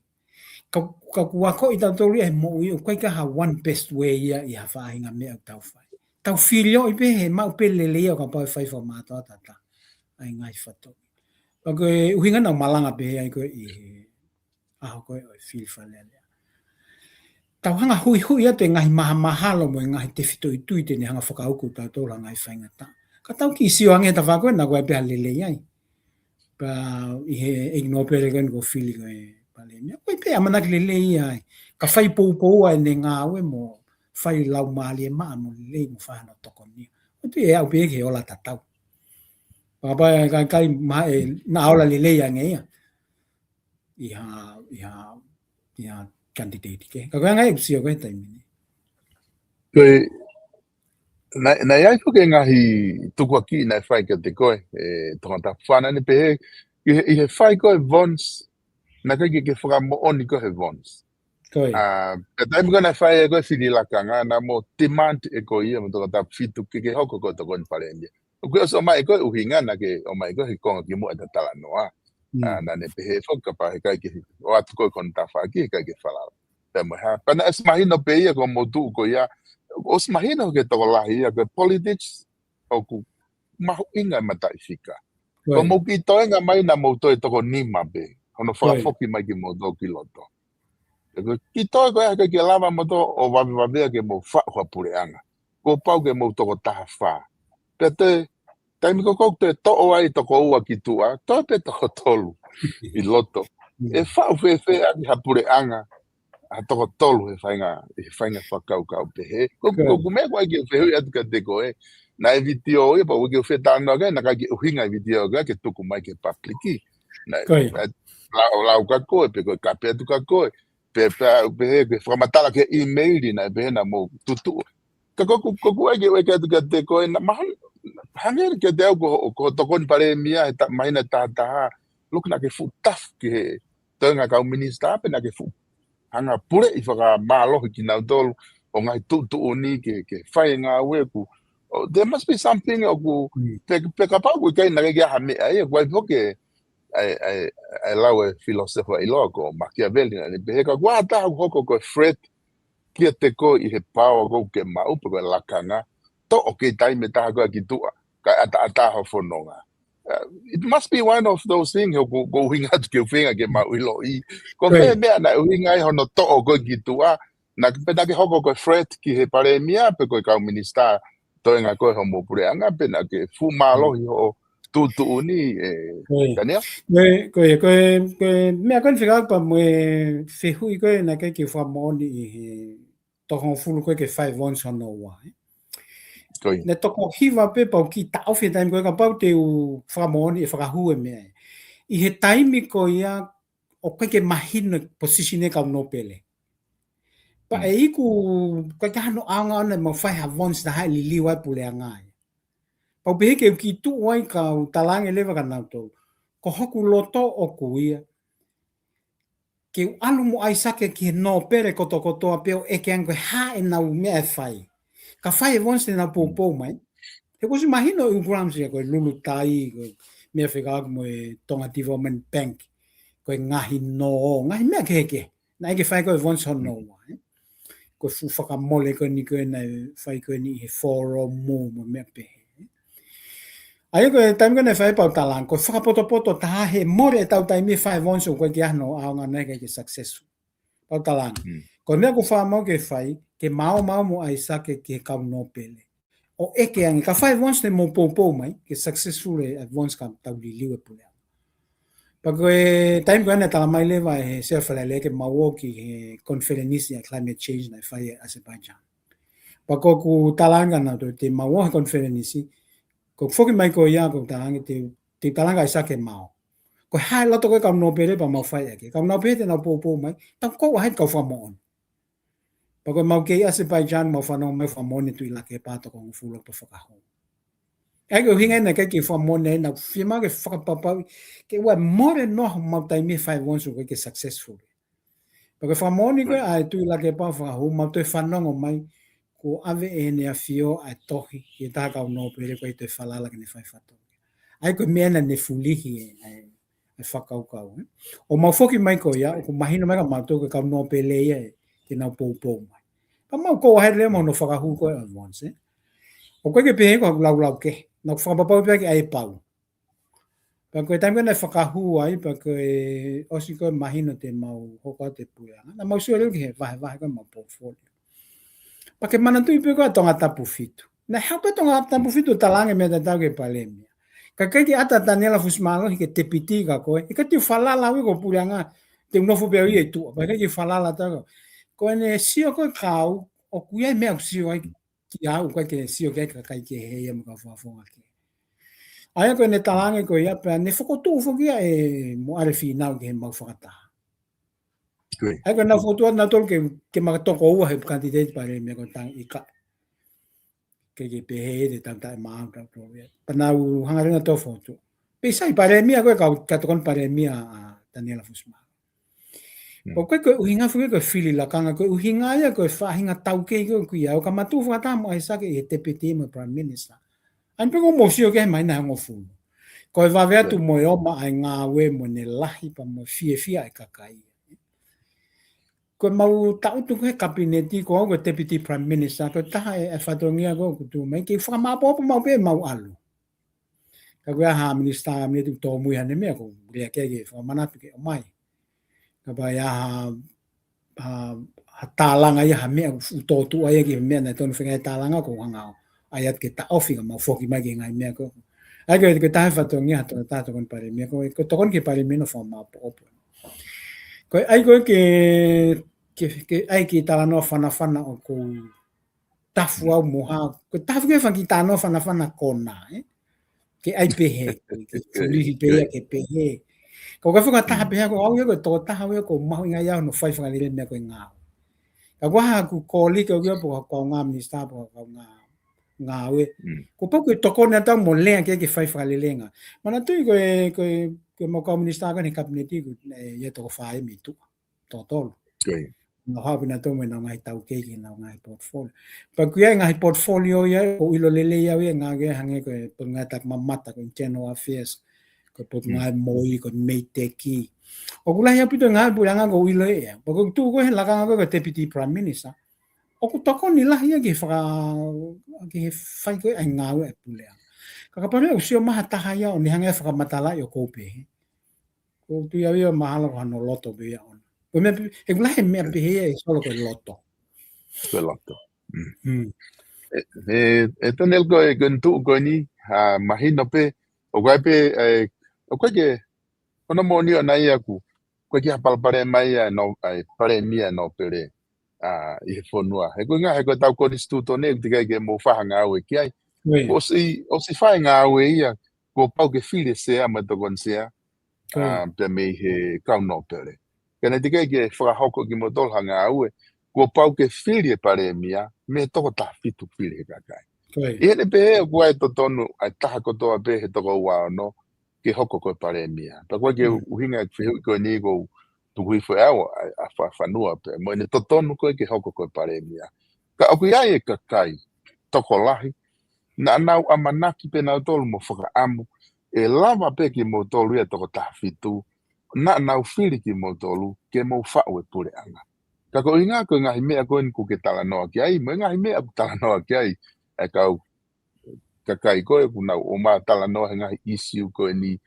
ka, ka kuo akoʻi tautolu ia he moʻui ʻoku ʻikai ke ha one best way ia ʻi ha faʻahinga meʻa ʻoku tau fai. Tau filioʻi pē he maʻu pē lelei ia ʻo kapau ʻe fai fakamātoato ʻa e ngaahi fatongia. Pea ko e ʻuhinga naʻa ku malanga pē ai ko ē ʻi he ʻaho ko ē ʻo e fili Fale Alea. Tau hanga huihui atu e ngaahi mahamahalo mo e ngaahi tefitoʻi tui te ne hanga fakauku tautolu ha ngaahi faingataʻa. Ka tau kiʻi sio ange he tafaʻaki ko ē naʻa ʻoku ʻi ai pē ha lelei ai. Pea ʻi he ʻEiki Nōpele ko eni ko Fili ko e Palēmia. Ko e pē ʻamanaki lelei ai. Ka fai poupoua ʻene ngāue mo fai laumālie maʻa mo lelei mo fai hano tokoni. Ko e tui ʻe aʻu pē ki he ola tatau. Pea pea kai, kai maha e naʻa ola lelei ange ia. ʻI ha, ʻi ha, ʻi ha candidate kehe. Ka ko e anga ʻeku sio ko ē he taimi ni. Ko e, naʻe, naʻe ʻi ai foki e ngaahi tukuakiʻi naʻe fai kiate koe, ʻe Tongatapu Fā naʻa ne pehē, ʻi he, ʻi he fai ko ē Vons, naʻe ʻikai ke, ke fakamoʻoni ko ē he Vons. Ko ia. ʻA, pea taimi ko ē naʻe fai ai ko ē Fili Lakanga, naʻa mo demand ʻe koe ia mo Tongatapu Fitu ke ke hoko ko e Tokoni Palēmia. ʻOku ʻosi ʻomai ʻe koe ʻuhinga naʻa ke ʻomai ʻe koe he konga kimuʻa ʻeta talanoa. Mm. ʻA, naʻa ne pehē foki kapau he ʻikai ke ʻoatu ko ē hono tafaʻaki, he ʻikai ke falala. Pea mo e hā, pea naʻe ʻosi mahino pē ia ko e motuʻa ko ia, ʻosi mahino ki he tokolahi ia, ko e politics ʻoku mahuʻinga e mataʻifika. Ko e. Ko e mou kiʻi toenga mai naʻa mou toe toko nima pē, hono Ko e. fakafoki mai kimoutolu ki loto. Pea ko e kiʻi toe ko ē ʻikai ke lava moutolu ʻo vavevavea ke mou faʻu ha puleʻanga. Kuo pau ke mou toko taha fā. Pea toe, taimi ko ē ʻoku toe toʻo ai toko ua ki tuʻa, toe pē toko tolu ʻi loto. Mm. ʻE faʻu fēfē ʻaki ha puleʻanga, ha toko tolu he faʻahinga, he faʻahinga fakakaukau pehē. Ko, Ko e. ko, ko e meʻa ko ē ʻoku ou fehuʻi atu kiate koe. Naʻe vitiō ia, pea ʻoku ou fetalanoaʻaki, naʻe ʻikai ke ʻuhinga e vitiō ko ē ke tuku mai ki he public. Naʻe, Ko e. naʻe lau, lau kia koe, pe ko e kape atu kia koe. Pe, pe, pehē ke fakamatala ki he ʻīmeili naʻe pehē naʻa mou tutuʻu. Ka ko ʻeku, ko ʻeku ʻeke, ʻeke atu kiate koe naʻa mahalo, hangē kiate au ko, ko e Tokoni Palēmia he ta-, māhina ʻe taha taha, ʻoku ou ʻilo naʻa ke fuʻu tafu ki he toenga kau minisitā pe naʻa ke fuʻu hanga puleʻi fakamālohi kinautolu ʻo ngaahi tuʻutuʻuni ke, ke fai e ngāue ʻoku. Oh, there must be something ʻoku, Mm. pe, pe kapau ʻoku ʻikai naʻe ʻikai ke ʻi ai ha meʻa ia, ʻoku ʻi ai foki e, ʻa e, ʻa e, ʻa e lau e filōsefa ʻiloa ko Machiavelli naʻa ne pehē kapau ʻoku ʻi ai ha taha ʻoku hoko ko e threat kiate koe ʻi he power ʻoku ke maʻu pe ko e lakanga, toʻo ki he taimi ʻe taha koe ki tuʻa, kae ʻataʻatā ho fononga. Uh, it must be one of those things ʻoku, ʻoku ou ʻuhinga atu ke u feinga ke mau ʻiloʻi. Ko e Right. meʻa naʻe ʻuhinga ai hono toʻo koe ki tuʻa, naʻa, pe naʻa ke hoko ko e threat ki he palēmia, pe ko e kau minisitā, toenga ko ē homou puleʻanga, pe naʻa ke fuʻu mālohi hoʻo tuʻutuʻuni, ʻe, Ko e. Tania? Ko e, ko e, ko e, ko e meʻa ko eni fekauʻaki pea mo e fehuʻi ko ē naʻe ʻikai ke fakamoʻoni ʻi he toko hongofulu ko ē ke fai Vons hono ua, ē? Ko ia. Naʻe toko hiva pē pea u kiʻi taʻofi he taimi ko ē kapau te u fakamoʻoni ʻe fakahū e meʻa ē. ʻI he taimi ko ia ʻoku ʻikai ke mahino e position e kau nōpele. Pea Mm. ʻe iku, ʻikai ke ʻi ai hano ʻaonga ʻona ʻemau fai ha Vons naʻa haʻu ʻo liliu ai e puleʻanga ia. Pea u pehē ke u kiʻi tuʻu ai ka u talaange leva kia nautolu. Ko hoku loto ʻoku ia ke u ʻalu mo ʻAisake ki he nōpele kotokotoa pē ʻo ʻeke ange ko e hā ʻenau meʻa ʻe fai. Ka fai e Vons te nau poupou mai. He kuo ʻosi mahino ʻe Grams ia ko e lulutai, ko e meʻa fekauʻaki mo e Tonga Development Bank, ko e ngaahi nō, ngaahi meʻa kehekehe. Naʻe ʻikai ke fai ko e Vons hono ua, ē? Ko e fuʻu fakamole ko eni ko ē naʻe fai ko eni ʻi he forum mo meʻa pehē. ʻA ia ko e taimi ko ē naʻe fai pea u talaange, ko e fakapotopoto taha he mole ʻetau taimi ʻo fai Vons ʻoku ʻikai ke ʻi ai hano ʻaonga naʻe ʻikai ke successful. Pea u talaange. Mm. Ko e meʻa ʻoku ou faʻa maʻu ke fai, ke mau mau mo ʻAisake ki he kau nōpele. ʻO ʻeke ange, ka fai Vons te mou poupou mai, ke successful e Vons ka tau liliu e puleʻanga. Pea ko e taimi ko ē naʻe tala mai leva ʻe he Sea Fale Alea ke mau ō ki he konifelenisi ʻa e climate change naʻe fai ʻi Azerbaijan. Pea ko ʻeku talaange kia nautolu te mau ō he konifelenisi, ko e foki mai ko ia ko e talaange te, te u talaange ʻAisake mau. Ko e hā e loto ko ē kau nōpele pea mau fai ʻaki. Kau nōpele te nau poupou mai, tau kau ʻa e kau fakamoʻoni. Pea ko e mau kei Azerbaijan mau fanongo mai fakamoʻoni Tuʻi Lakepa toko hongofulu pea fakahū. ʻA ia ko e ʻuhinga ia naʻe ʻikai ke fakamoʻoni ai naʻa ku fiemaʻu ke fakapapauʻi ke ʻoua ʻe mole noa homau taimi ʻo fai Vons ʻoku ʻikai ke successful. Pea ko e fakamoʻoni ko ē ʻa e Tuʻi Lakepa fakahū mau toe fanongo mai kuo ʻave ʻe Heʻene ʻAfio ʻa e tohi ki he taha kau nōpele ʻoku ʻikai toe falala ke ne fai fatongia. ʻA ia ko e meʻa naʻa ne fulihi ē, ʻa e ʻa e fakakaukau, ē. ʻO mau foki mai ko ia, ʻoku mahino mai kia mautolu ko e kau nōpele ia ē, ke nau poupou mai. Pea mau kou ahe leva mo hono fakahū ko ē ʻa Vons, ē. ʻOku ʻikai ke pehē ko haʻaku laulau kehe, naʻá ku fakapapauʻi pē ʻa e pau. Pea ko e taimi ko ē naʻe fakahū ai, pea ko e ʻosi ko ē mahino te mau hoko atu e puleʻanga. Naʻa mau sio leva ki he vahevahe ko ē ʻemau portfolio. Pea ke manatuʻi pē ko ē ʻa Tongatapu fitu. Naʻe haʻu pē Tongatapu fitu ʻo talaange e meʻa tatau ki he palēmia. Ka ʻikai ke ʻatā ʻa Taniela Fusimālohi ke tepiti kia koe. ʻIkai te u falala au ia ko e puleʻanga, te u nofo pē au ia ʻi tuʻa. Pea ʻikai ke falala atu au. Ko ʻene sio ko ē kia au, ʻoku ʻi ai e meʻa ʻoku sio ai kia au, ʻikai ke sio ki ai e kakai kehe ia mo e kau fakafofonga kehe. ʻA ia ko ʻene talaange ko ia pea ne fokotuʻu foki ia ʻe Moʻale Fīnau ki heʻemau fakataha. Ko ia. ʻA ia ko ʻenau fokotuʻu ʻa nautolu ke, ke ma tokoua he candidate palēmia ko e taimi ʻikai ke, ke pehē ʻe te tau taʻemaau tautolu ia. Pea nau hanga leva ʻo fokotuʻu. Pea sai palēmia ko ē kau, kau tokoni palēmia ʻa Taniela Fusimālohi. Mm. Ko e, ko e ʻuhinga foki ko e fili lakanga, ko e ʻuhinga ia ko e faʻahinga taukei ko ē ʻoku ʻi ai, ʻo ka ma tuʻu fakataha mo ʻAisake ʻi he deputy mo e prime minister. ʻA ia pē ko ʻemau sio ki he māhina ʻe hongofulu. Ko e vave atu mo e ʻomai ʻa e ngāue mo ʻene lahi pea mo e fiefia ʻa e kakai. Ko ʻemau taʻutu ko ē he kapineti ko au ko e deputy prime minister, ko e taha e, e fatongia ko ē ʻoku tuʻu mai, ke fakamāʻopoʻopo maʻu pē ʻemau ʻalu. Ka ko e hā minisitā, minisitā ʻoku tōmui haʻane meʻa, ʻoku ou lea ki ai ke fakamanatu ke ʻomai. Kapau ʻe ʻi ai ha, ha, ha tālanga ia, ha meʻa ʻoku tōtuʻa ia ki he meʻa naʻe tonu feinga e tālanga ʻoku ou hanga ʻo ʻai atu ke taʻofi ka mau foki mai ki he ngaahi meʻa ko ē. ʻA ia ko e, ko e taha e fatongia ha tokotaha tokoni palēmia, ko e, ko e tokoni ki he palēmia ʻo fakamāʻopoʻopo. Ko e ʻai ko ē ke, ke, ke ʻai ke talanoa fanafana ʻoku ou tafu au mo ha, ko e tafu ke fanga kiʻi talanoa fanafana kona, ē? Ke ʻai pehē, ke, ke fulihi pē ia ke pehē. Ka ʻoku ʻikai ke fakataha pehē ko au ia, ko e tokotaha au ia ʻoku ou mahuʻingaʻia au hono fai fakalelei e meʻa ko e ngāue. Ka ko e hā haʻaku koli ke au ia pe ko e kaungā minisitā pe ko e kaungā ngāue. Mm. Kuo pau ke tokoni atu au mo lea ke, ke fai fakaleleiʻanga. Manatuʻi ko e, ko e, ko ʻemau kau minisitā ko ē he kapineti ko e, ʻe, ʻe toko fā ia mei tuʻa. Toko tolu. Ko ia. Naʻa haʻu pē nautolu mo ʻenau ngaahi taukei ki heʻenau ngaahi portfolio. Pea ʻoku ʻi ai e ngaahi portfolio ia, ʻoku ou ʻilo lelei au ia, ngaahi hangē ko e potungāue taʻemamata, ko e internal affairs, ko e potungāue MOI, ko e MEIDECC. ʻOku lahi ʻaupito e ngaahi puleʻanga ʻoku ou ʻilo ia. Pea ʻoku tuʻu ko ē he lakanga ko ē ko e deputy prime minister, ʻoku tokoni lahi ia ki he faka-, ki he fai ko ē ʻa e ngāue ʻa e puleʻanga. Ka kapau leva ʻoku sio mai ha taha ia ʻo ne hanga ʻo fakamatalaʻi ʻoku ou pehē, ʻoku ou tui au ia mahalo ko hano loto pē ia ʻoʻona. Ko e meʻa pē, ʻoku lahi e meʻa pehē ia ʻe solo ko e loto. Ko e loto. Mm. Mm. ʻE, ʻe, ʻe Taniela ko e, ko e tuʻu ko eni, ha, mahino pē, ʻoku ʻi ai pē, ʻe, ʻoku ʻikai ke, ko hono moʻoni ʻoʻona ia ʻoku, ʻoku ʻikai ke ha palopalema ia ʻa e nō-, ʻa e palēmia nōpele, ʻa, ʻi he fonua. He ko e ʻuhinga, he ko ʻetau konisitūtone, ʻoku teʻeki ai ke mou fai ha ngāue ki ai. Ko ia. ʻOsi, ʻosi fai ngāue ia, kuo pau ke fili e sea mo e tokoni sea, Ko ia. ʻa, pea mei he kau nōpele. Ka naʻe teʻeki ai ke fakahoko kimoutolu ha ngāue, kuo pau ke fili e palēmia, mei he toko taha fitu fili he kakai. Ko ia. ʻI heʻene pehē ʻoku ʻi ai e totonu, ʻa e taha kotoa pē he toko ua ono, ke hoko ko e palēmia. Pea ko e ke Mm. ʻuhinga e fehuʻi ko eni ʻoku ou tuku hifo ʻe au, ʻa, ʻa Fakafanua pē, mo ʻene totonu ko ē ke hoko ko e palēmia. Ka ʻoku ʻi ai e kakai, tokolahi, naʻa nau ʻamanaki pē nautolu mo fakaʻamu, ʻe lava pē kimoutolu ia toko taha fitu, naʻa nau fili kimoutolu, ke mou faʻu e puleʻanga. Ka ko e ʻuhinga ko e ngaahi meʻa ko eni ʻoku ke talanoa ki ai, mo e ngaahi meʻa ʻoku talanoa ki ai, ʻa e kau kakai ko ē ʻoku nau ō mai ʻo talanoa he ngaahi issue ko eni.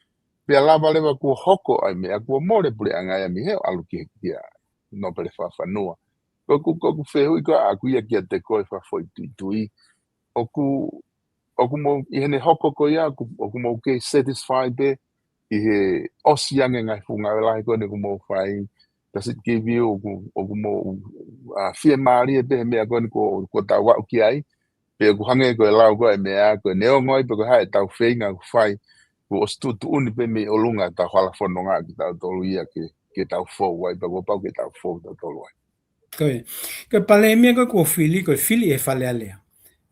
Pea lava leva kuo hoko ʻa e meʻa kuo mole puleʻanga ia mei he ʻalu ki he, ki he nōpele Fakafanua. Ko ʻeku, ko ʻeku fehuʻi ko ē ʻaʻaku ia kiate koe fakafoʻituitui. ʻOku, ʻoku mou, ʻi heʻene hoko ko ia, ʻoku, ʻoku mou kei satisfied pē, ʻi he ʻosi ange ngaahi fuʻu ngāue lahi ko eni ʻoku mou fai, does it give you, ʻoku, ʻoku mou, ʻa, fiemālie pē he meʻa ko eni kuo, kuo tau aʻu ki ai, pe ʻoku hangē ko e lau ko ē meʻa, ko e neongo ai pe ko e hā ʻetau feinga ʻoku fai, kuo ʻosi tuʻutuʻuni pē mei ʻolunga ʻetau hala fononga kitautolu ia ke, ke tau fou ai, pe kuo pau ke tau fou tautolu ai. Ko ia. Ko e palēmia ko ē kuo fili, ko e fili ʻe he Fale Alea.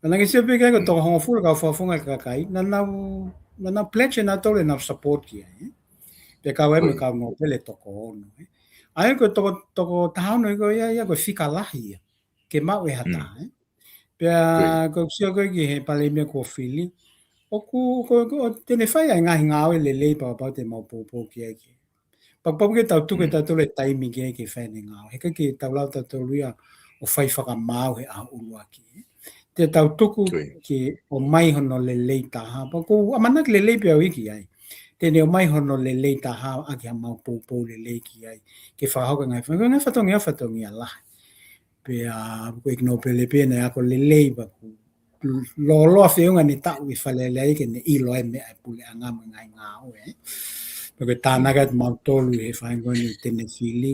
Ka naʻa ke sio pē ki ai ko e toko hongofulu kau fakafofonga e kakai, naʻa nau, naʻa nau pledge nautolu ʻenau support ki ai, ē? Pea kau ai mo e kau nōpele toko ono, ē? ʻA ia ko e toko, toko taha ono ko ia, ia ko e fika lahi ia. Ke maʻu ʻe ha taha, ē? Pea ko e sio ko ē ki he palēmia kuo fili, ʻOku, ko, ko, te ne fai ʻa e ngaahi ngāue lelei pea kapau te mau poupou ki ai ke. Pea kapau ke tau tuku ʻe tautolu e taimi ke, ke fai ʻene ngāue. He ʻikai ke tau lava tautolu ia ʻo fai fakamaau he ʻaho ʻuluaki. Te tau tuku ke ʻomai hono lelei taha. Pea ʻoku ou ʻamanaki lelei pē au ia ki ai. Te ne ʻomai hono lelei taha ʻaki haʻamau poupou lelei ki ai. Ke fakahoko e ngaahi fa-, ngaahi fatongia, fatongia lahi. Pea, ko e ʻEiki Nōpele pē naʻe ako lelei pea ʻoku lōloa feʻunga ʻene taʻu ʻi Fale Alea ke ne ʻilo e meʻa ʻa e puleʻanga mo e ngaahi ngāue. Pea ko e tānaki atu mautolu ʻi he faʻahinga ko eni te ne fili.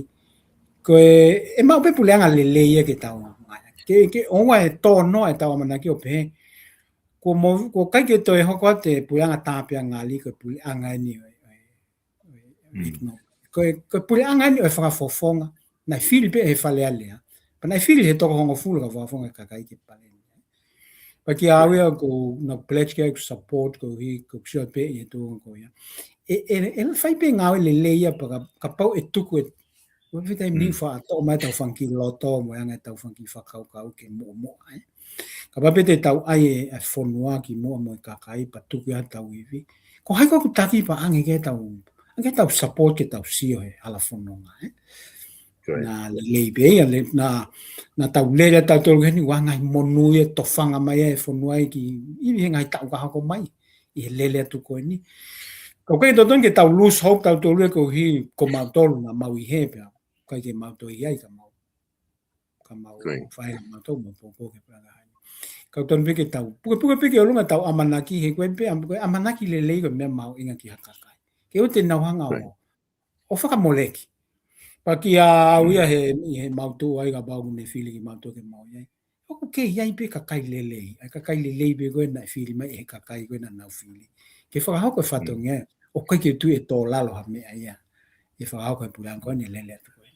Ko e, ʻe maʻu pē puleʻanga lelei ia ke tau ngāue. Ke, ke ʻoua ʻe tō noa ʻetau ʻamanaki ʻo pehē. Kuo mo, kuo ʻikai ke toe hoko atu e puleʻanga tāpeangali ko e puleʻanga eni ʻo e, ʻo e, ʻo e, ʻo e, ko e, ko e puleʻanga eni ʻo e fakafofonga. Naʻe fili pē he Fale Alea. Pea naʻe fili he toko hongofulu ka fakafofonga e kakai ke paleni. Pea kiate au ia ʻoku ou pledge ki ai ʻeku support koeʻuhi, ʻoku ou sio pē ʻi he tuʻunga ko ia. ʻE, ʻe, ʻe fai pē ngāue lelei ia pea ka, kapau ʻe tuku e, ʻo e taimi ni faʻa toʻo mai ʻetau fanga kiʻi loto mo e anga ʻetau fanga kiʻi fakakaukau ke moʻomoʻa, ē. Kapau pē te tau ʻai e, e fonua ki muʻa mo e kakai pea tuku ia ʻetau ivi. Ko hai ko ʻeku taki pea ʻange ke tau, ʻange ke tau support ke tau sio he hala fononga, ē. Naʻa lelei pē ia, le-, naʻa, naʻa tau lele tautolu heni, ʻoua ngaahi monū ia tofanga mai e fonua ia ki, ivi he ngaahi taʻu ka hoko mai, ʻi he lele atu ko eni. Ka ʻoku ʻikai totonu ke tau lose hope tautolu ia koeʻuhi ko mautolu naʻa mau ʻi hē pea, ʻikai ke mau toe ʻi ai ka mau, ka mau fai la mautolu mau poupou ke pala hai. Ka totonu pē ke tau, pukepuke pē ki ʻolunga ʻetau ʻamanaki he ko e pē, am-, ko e ʻamanaki lelei ko e meʻa mahuʻinga ki ha kakai. Ke ʻoua te nau hanga ʻo ʻo fakamoleki. Pea kiate au ia he, ʻi he mau tuʻu ai kapau ʻoku ne fili kimautolu ke mau ʻi ai. ʻOku kei ʻi ai pē kakai lelei. ʻA e kakai lelei pē ko ē naʻe fili mai he kakai ko ē naʻa nau fili. Ke fakahoko e fatongia, ʻoku ʻikai ke tui ʻe tō lalo ha meʻa ia. ʻE fakahoko e puleʻanga ko eni lele atu ko ē.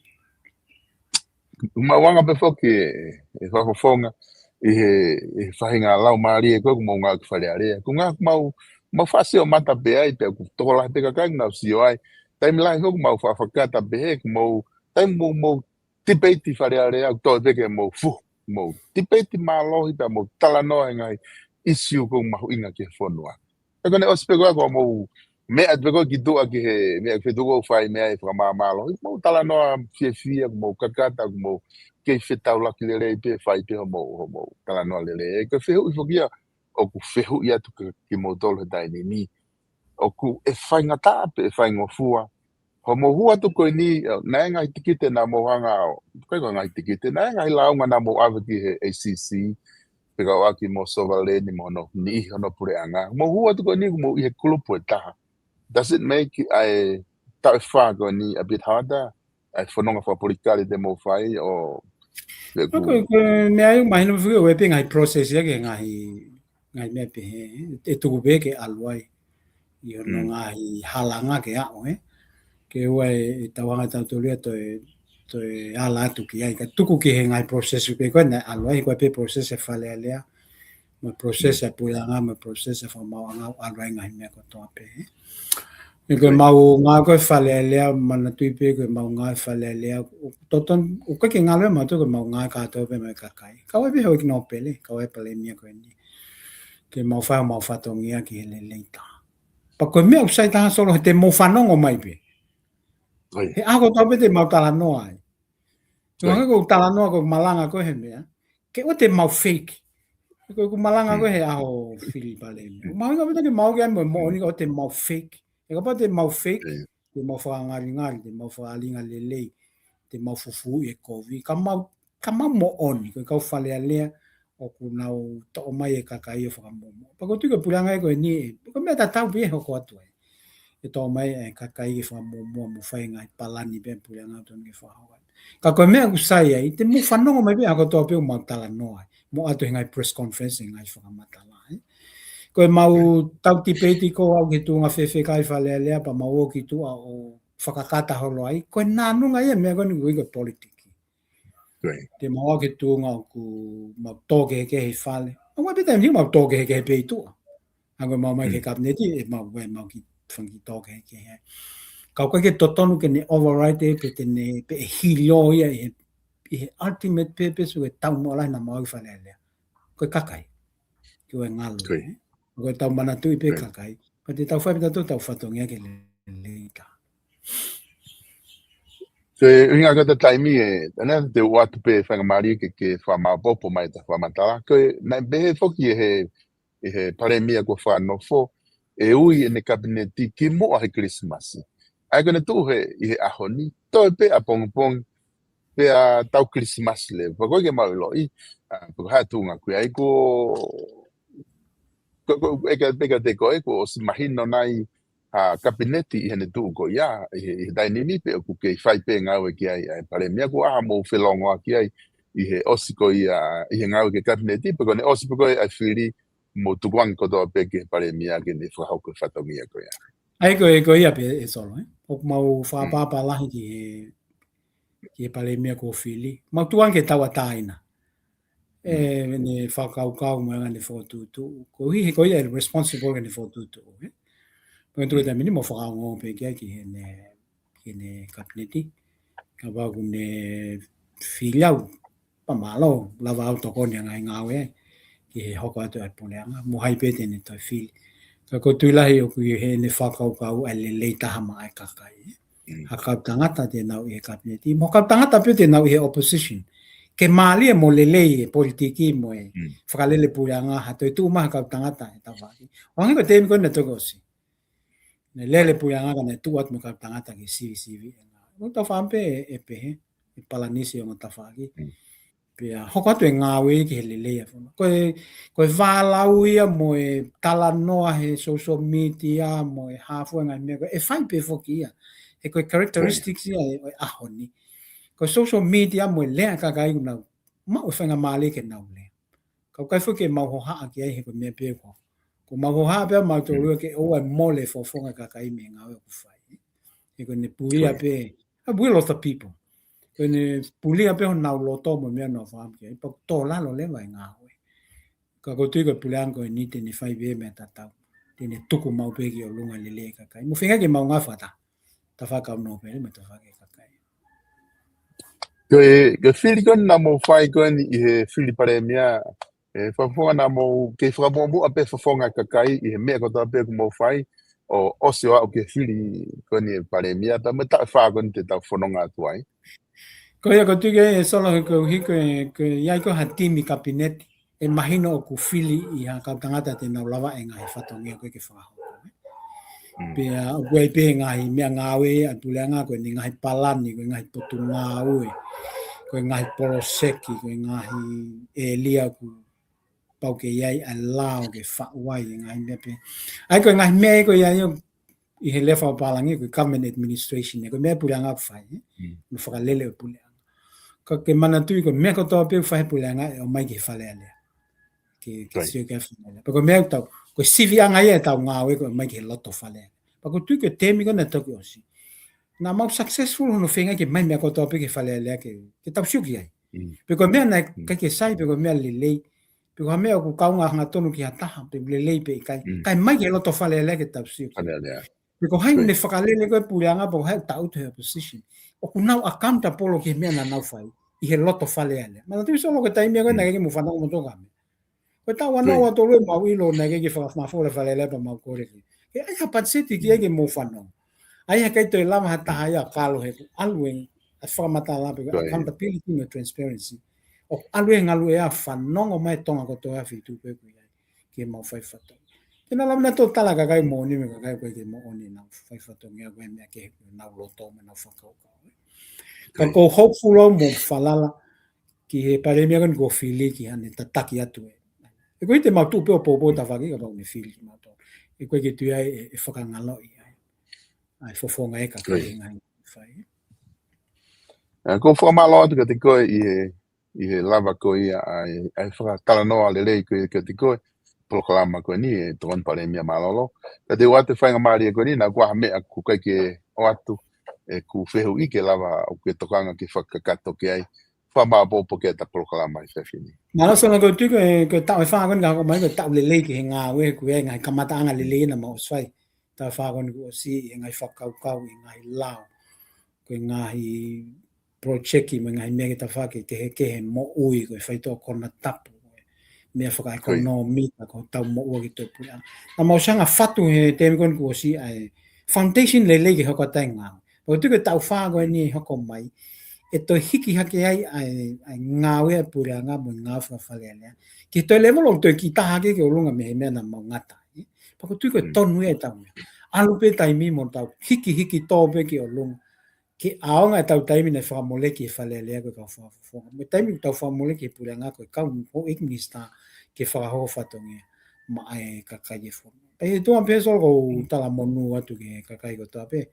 Mau anga pē foki e, e fakafofonga ʻi he, ʻi he faʻahinga laumālie ko ē ʻoku mau ngāue ki Fale Alea. ʻOku ngā, mau, mau faʻa sio mata pē ai, pea ʻoku tokolahi pē kakai ʻoku nau sio ai. Taimi lahi foki mau faʻa fakakata pē he, ʻoku mau, taimi mau, mau tipeiti Fale Alea, ʻoku toe pē ke mau fuhu, mau tipeiti mālohi pea mau talanoa e ngaahi ʻisiū ʻoku mahuʻinga ki he fonua. Pea ko ʻene ʻosi pē ko ē ʻoku mau meʻa pē ko ē ki tuʻa ki he meʻa ki tuʻa ʻo fai meʻa ʻi he fakamāmālohi. Mau talanoa fiefia, mau kakata, mau kei fetaulaki lelei pē, fai pē hoʻomou, hoʻomou talanoa lelei. ʻE ko e fehuʻi foki ia, ʻoku fehuʻi atu ki, kimoutolu he taimi ni. ʻOku ʻe faingataʻa pe ʻe faingofua hoʻomou hū atu ko eni, ʻo, naʻe ngaahi tikite naʻa mou hanga ʻo, ʻikai ko e ngaahi tikite, naʻe ngaahi lāunga naʻa mou ʻave ki he A C C, fekauʻaki mo Sovaleni mo hono niʻihi hono puleʻanga. Mou hū atu ko eni, mou ʻi he kulupu ʻe taha. Does it make ʻa e taʻu ʻe fā ko eni a bit harder? ʻA e fononga fakapolitikale te mou fai ʻo, ko, ko e meʻa ia mahino foki ʻoku ʻi ai pē ngaahi process ia ki he ngaahi, ngaahi meʻa pehē, ʻe tuku pē ke ʻalu ai ʻi hono ngaahi halanga ke aʻu, ē. Ke ʻoua ʻe, ʻe tau hanga tautolu ia toe, toe ala atu ki ai. Ka tuku ki he ngaahi process pē ko ē naʻe ʻalu ai, ko e pē process e Fale Alea, mo e process e puleʻanga, mo e process e fakamaauʻanga, ʻalu ai ngaahi meʻa kotoa pē, ē. ʻE ko e mau ngāue ko ē Fale Alea, manatuʻi pē ko e mau ngāue Fale Alea, ʻoku totonu, ʻoku ʻikai ke ngalo ia mautolu ko e mau ngāue kātoa pē mo e kakai. Kau ai pē he ʻEiki Nōpele, kau ai e palēmia ko eni. Ke mau fai homau fatongia ki he lelei taha. Pea ko e meʻa ʻoku sai taha Solo, he te mou fanongo mai pē. He ʻaho kotoa pē te mau talanoa ai. Ko e hangē ko e talanoa ko e malanga ko ē he meʻa. Ke ʻoua te mau fake. Ko e, ko e malanga ko ē he ʻaho fili palēmia. Mahino pē ke mau ke ai mo e moʻoni, ʻoua te mau fake. He kapau te mau fake, te mau fakangalingali, te mau fakaʻalinga lelei, te mau fufū e kovi. Ka mau, ka mau moʻoni, ko e kau Fale Alea, ʻoku nau toʻo mai e kakai ʻo fakamuʻomuʻa. Pea ʻoku ou tui ko e puleʻanga ia ko eni, ē, ko e meʻa tatau pē ʻe hoko atu ai. ʻE toʻo mai e kakai ke fakamuʻomuʻa mo fai e ngaahi palani pē puleʻanga ʻoku totonu ke fakahoko. Ka ko e meʻa ʻoku sai ai, te mou fanongo mai pē ʻaho kotoa pē ʻoku mau talanoa ai. Mou ʻalu atu he ngaahi press conference, he ngaahi fakamatala, ē. Ko e mau tau tipeiti ko au ki he tuʻunga fēfē kae Fale Alea pea mau ō ki tuʻa ʻo fakakata holo ai. Ko e nānunga ia e meʻa ko eni ʻoku ui ko e politiki. Te mau ō ki he tuʻunga ʻoku mau tō kehekehe ʻi fale. ʻOku ʻi ai pē taimi ʻoku mau tō kehekehe pē ʻi tuʻa. Hangē ko e mau mai ki he kapineti, ʻe mau, ʻe mau kiʻi fanga kiʻi tō kehekehe. Ka ʻoku ʻikai ke totonu ke ne override ē pe te ne, pe ʻe hili ʻo ia ʻi he, ʻi he ultimate purpose ʻo e taumuʻa lahi naʻa mau ō ki Fale Alea. Ko e kakai. Ke ʻoua ʻe ngalo, ē. ko e tau manatuʻi pē kakai. Ka te tau fai pē tautolu tau fatongia ke lelei taha. Ko e ʻuhinga ko e taimi ē, ʻa ena te u ʻoatu pē faingamālie ke, ke fakamāopoopo mai ʻeta fakamatala. Ko e, naʻe pehē foki ʻe he, ʻe he palēmia kuo fakanofo, ʻe ui ʻene kapineti kimuʻa he Kilisimasi. ʻA ia ko ʻene tuʻu he, ʻi he ʻaho ni, toe pē ʻapongipongi, pea tau Kilisimasi leva. Pea ko e ke mau ʻiloʻi, ʻa, pea ko e hā e tuʻunga ko ia ai ko, ko, ko, ʻe ka, ʻe ka te ko e, kuo ʻosi mahino nai ha kapineti ʻi heʻene tuʻu ko ia, ʻi he, ʻi he taimi ni pe ʻoku kei fai pē ngāue ki ai, ʻa e palēmia kuo ʻaha mou felongoaki ai, ʻi he ʻosi ko ia, ʻi he ngāue ki he kapineti, pe ko ʻene ʻosi pē ko e ʻa e fili mou tukuange kotoa pē ki he palēmia ke ne fakahoko e fatongia ko ia. ʻA ia ko e, ko ia pē ē Solo, ē? ʻOku mau fakapapālangi ki he, ki he palēmia kuo fili. Mau tukuange ke tauʻatāina. ʻE, ne fakakaukau mo e anga ʻene fokotuʻutuʻu. Koeʻuhi he ko ia ʻe responsible ki heʻene fokotuʻutuʻu, ē? Pea tuku e taimi ni mau fakaongo pē ki ai ki heʻene, ki heʻene kapineti. Kapau ʻoku ne fili au, pea mālō, lava au tokoni ʻa e ngaahi ngāue ai, ki he hoko atu ʻa e puleʻanga, mo hai pē te ne toe fili. Ka ʻoku ou tui lahi ʻoku ʻi heʻene fakakaukau ʻa e lelei taha maʻa e kakai, ē. Ha kau tangata te nau ʻi he kapineti, mo ha kau tangata pē te nau ʻi he opposition. Ke mālie mo lelei e politiki mo e fakalele puleʻanga ha toe tuʻu mai ha kau tangata he tafaʻaki. ʻO hangē ko e taimi ko ē naʻe toki ʻosi. Naʻe lele puleʻanga ka naʻe tuʻu atu mo e kau tangata ke sivisiviʻi e ngāue. ʻOku tau faʻa pehē ʻe, ʻe pehē, ʻe palanisi ʻo mo tafaʻaki. Pea hoko atu e ngāue ki he lelei ʻa e fonua. Ko e, ko e vālau ia mo e talanoa he social media mo e hā fua e ngaahi meʻa ko ē, ʻe fai pē foki ia. He ko e characteristics ia ʻo e, ʻo e ʻaho ni. Ko e social media mo e lea kakai ʻoku nau maʻu e faingamālie ke nau lea. Ka ʻoku ʻikai foki ke mau hohaʻa ki ai he ko e meʻa pē ko. Ko mau hohaʻa pē mautolu ia ke ʻoua ʻe mole fofonga kakai mei he ngāue ʻoku fai. He ko ʻene pulia pē, a will of the people. Ko ʻene pulia pē honau loto mo e meʻa ʻoku nau fakaʻamu ki ai. Pea ʻoku tō lalo leva e ngāue. Ka ʻoku ou tui ko e puleʻanga ko eni te ne fai pē meʻa tatau. Te ne tuku maʻu pē ki ʻolunga lelei e kakai. Mo feinga ke mau ngāue fakataha. Tafaʻaki kau nōpele mo tafaʻaki kakai. Ko e, ko e fili ko eni naʻa mou fai ko eni ʻi he fili palēmia, ʻe, fakafofonga naʻa mou kei fakamuʻomuʻa pē fofonga kakai ʻi he meʻa kotoa pē ʻoku mou fai, ʻo ʻosi ʻo aʻu ki he fili ko eni e palēmia, pea mo e taʻu ʻe fā ko eni te tau fononga atu ai. Ko ia ʻoku ou tui ē Solo he koeʻuhi ko e, ko e ʻi ai ko ha timi kapineti, ʻe mahino ʻoku fili ʻi ha kau tangata te nau lava e ngaahi fatongia ko ē ke fakahoko. Pea ʻoku ʻi ai pē ngaahi meʻangāue ʻa e puleʻanga ko eni ngaahi palani, ko e ngaahi potungāue, ko e ngaahi poloseki, ko e ngaahi ʻēlia ʻoku pau ke ʻi ai ʻa e lao ke faʻu ai e ngaahi meʻa pē. ʻA ia ko e ngaahi meʻa ē ko ia ʻi he lea fakapālangi ko e government administration, ē ko e meʻa puleʻanga ʻoku fai, ē? Mo fakalele ʻo puleʻanga. Ka ke manatuʻi ko e meʻa kotoa pē ʻoku fai he puleʻanga ʻe ʻomai ki he Fale Alea. Ke, ke sio ki he Fale Alea. Pea ko e meʻa ʻoku tau, ko e siviʻanga ia ʻetau ngāue ko e ʻomai ki he loto Fale Alea. Pea ʻoku ou tui ko e temi ko ena toki ʻosi. Naʻa mau successful hono feinga ke ʻomai meʻa kotoa pē ki he Fale Alea ke, ke tau sio ki ai. Pe ko e meʻa naʻe ʻikai ke sai, pe ko e meʻa lelei. Pe ko ha meʻa ʻoku kaunga hangatonu ki ha taha, pe lelei pe ʻikai. Kae ʻomai ki he loto Fale Alea ke tau sio ki ai. Pe ko hai ʻoku ne fakalele ko ē puleʻanga, pe ko hai ʻoku taʻutu he opposition. ʻOku nau accountable ki he meʻa naʻa nau fai ʻi he loto Fale Alea. Manatuʻi Solo ko e taimi ko ē naʻe ʻikai ke mou fanongo moutolu ki ha meʻa. Ko e taʻu ua noa ua tolu ʻe mau ʻilo naʻe ʻikai ke fakafofonga e Fale Alea pea mau kole ki ai. Ke ʻai ha patiseti ki ai ke mou fanongo. ʻAi ha kai toe lava ha taha ia kalo he ʻoku ʻalu e ʻa e fakamatala pe ko e accountability mo e transparency. ʻOku ʻalu e ngalu ʻe fanongo mai Tonga kotoa he feituʻu ko ē ʻoku ʻi ai ke mau fai fatongia. Ke nau lava nautolu ʻo tala kakai moʻoni mo e kakai ʻoku ʻikai ke moʻoni ʻenau fai fatongia ko e meʻa kehe ʻenau loto mo ʻenau fakakaukau. Ka ʻoku ou hopeful au mo falala ki he palēmia ko eni kuo fili ki haʻane tataki atu ē. ʻE ko ʻi te mau tuʻu pē ʻo poupou tafaʻaki kapau ʻoku ne fili kimautolu. ʻE ko e ke tui ai ʻe, ʻe fakangaloʻi ai ʻa e fofonga e kakai he ngaahi fai. ʻE, ʻoku ou fakamālō atu kiate koe ʻi he, ʻi he lava ko ia ʻa e, ʻa e fakatalanoa lelei ko ia kiate koe. Polokalama ko eni ʻe Tokoni Palēmia Mālōlō. Ka te u ʻoatu e faingamālie ko eni, naʻa ʻoku ʻi ai ha meʻa ʻoku ʻikai ke ʻoatu, ʻeku fehuʻi ke lava ʻoku ke tokanga ke fakakakato ki ai. Fakamāopoopo ki ai ʻeta polokalama ʻi he efiafi ni. Mālō Solo, ʻoku ou tui ko e, ko e taʻu ʻe fā ko eni ka hoko mai ko e taʻu lelei ki he ngāue ʻoku ʻi ai e ngaahi kamataʻanga lelei naʻa mau ʻosi fai. Taʻu ʻe fā ko eni kuo ʻosi ʻi he ngaahi fakakaukau, ʻi he ngaahi lao, ko e ngaahi project mo e ngaahi meʻa ke tafaʻaki kehekehe moʻui, ko e faitoʻo konatapu, ko e meʻa fakaʻekonōmika ko ʻetau moʻua ki he puleʻanga. Naʻa mau sanga fatu he taimi ko eni kuo ʻosi ʻa e foundation lelei ke hoko atu ai e ngāue. Pea ʻoku ou tui ko e taʻu fā ko eni ʻe hoko mai, ʻe toe hiki hake ai ʻa e, ʻa e ngāue ʻa e puleʻanga mo e ngāue faka-Fale Alea ki he toe lēvolo ʻoku toe kiʻi taha hake ki ʻolunga mei he meʻa naʻa mau ngata ai. Pea ʻoku ou tui ko e tonu ia ʻetau meʻa. ʻAlu pē taimi mo tau hiki hiki tō pē ki ʻolunga ke ʻaonga ʻetau taimi naʻe fakamoleki ʻe he Fale Alea ko e kau fakafofonga. Mo e taimi ʻoku tau fakamoleki ʻe he puleʻanga ko e kau houʻeiki minisitā ke fakahoko fatongia maʻa e kakai e fonua. Pea ʻi he tuʻa pē Solo ʻoku ou talamonū atu ki he kakai kotoa pē,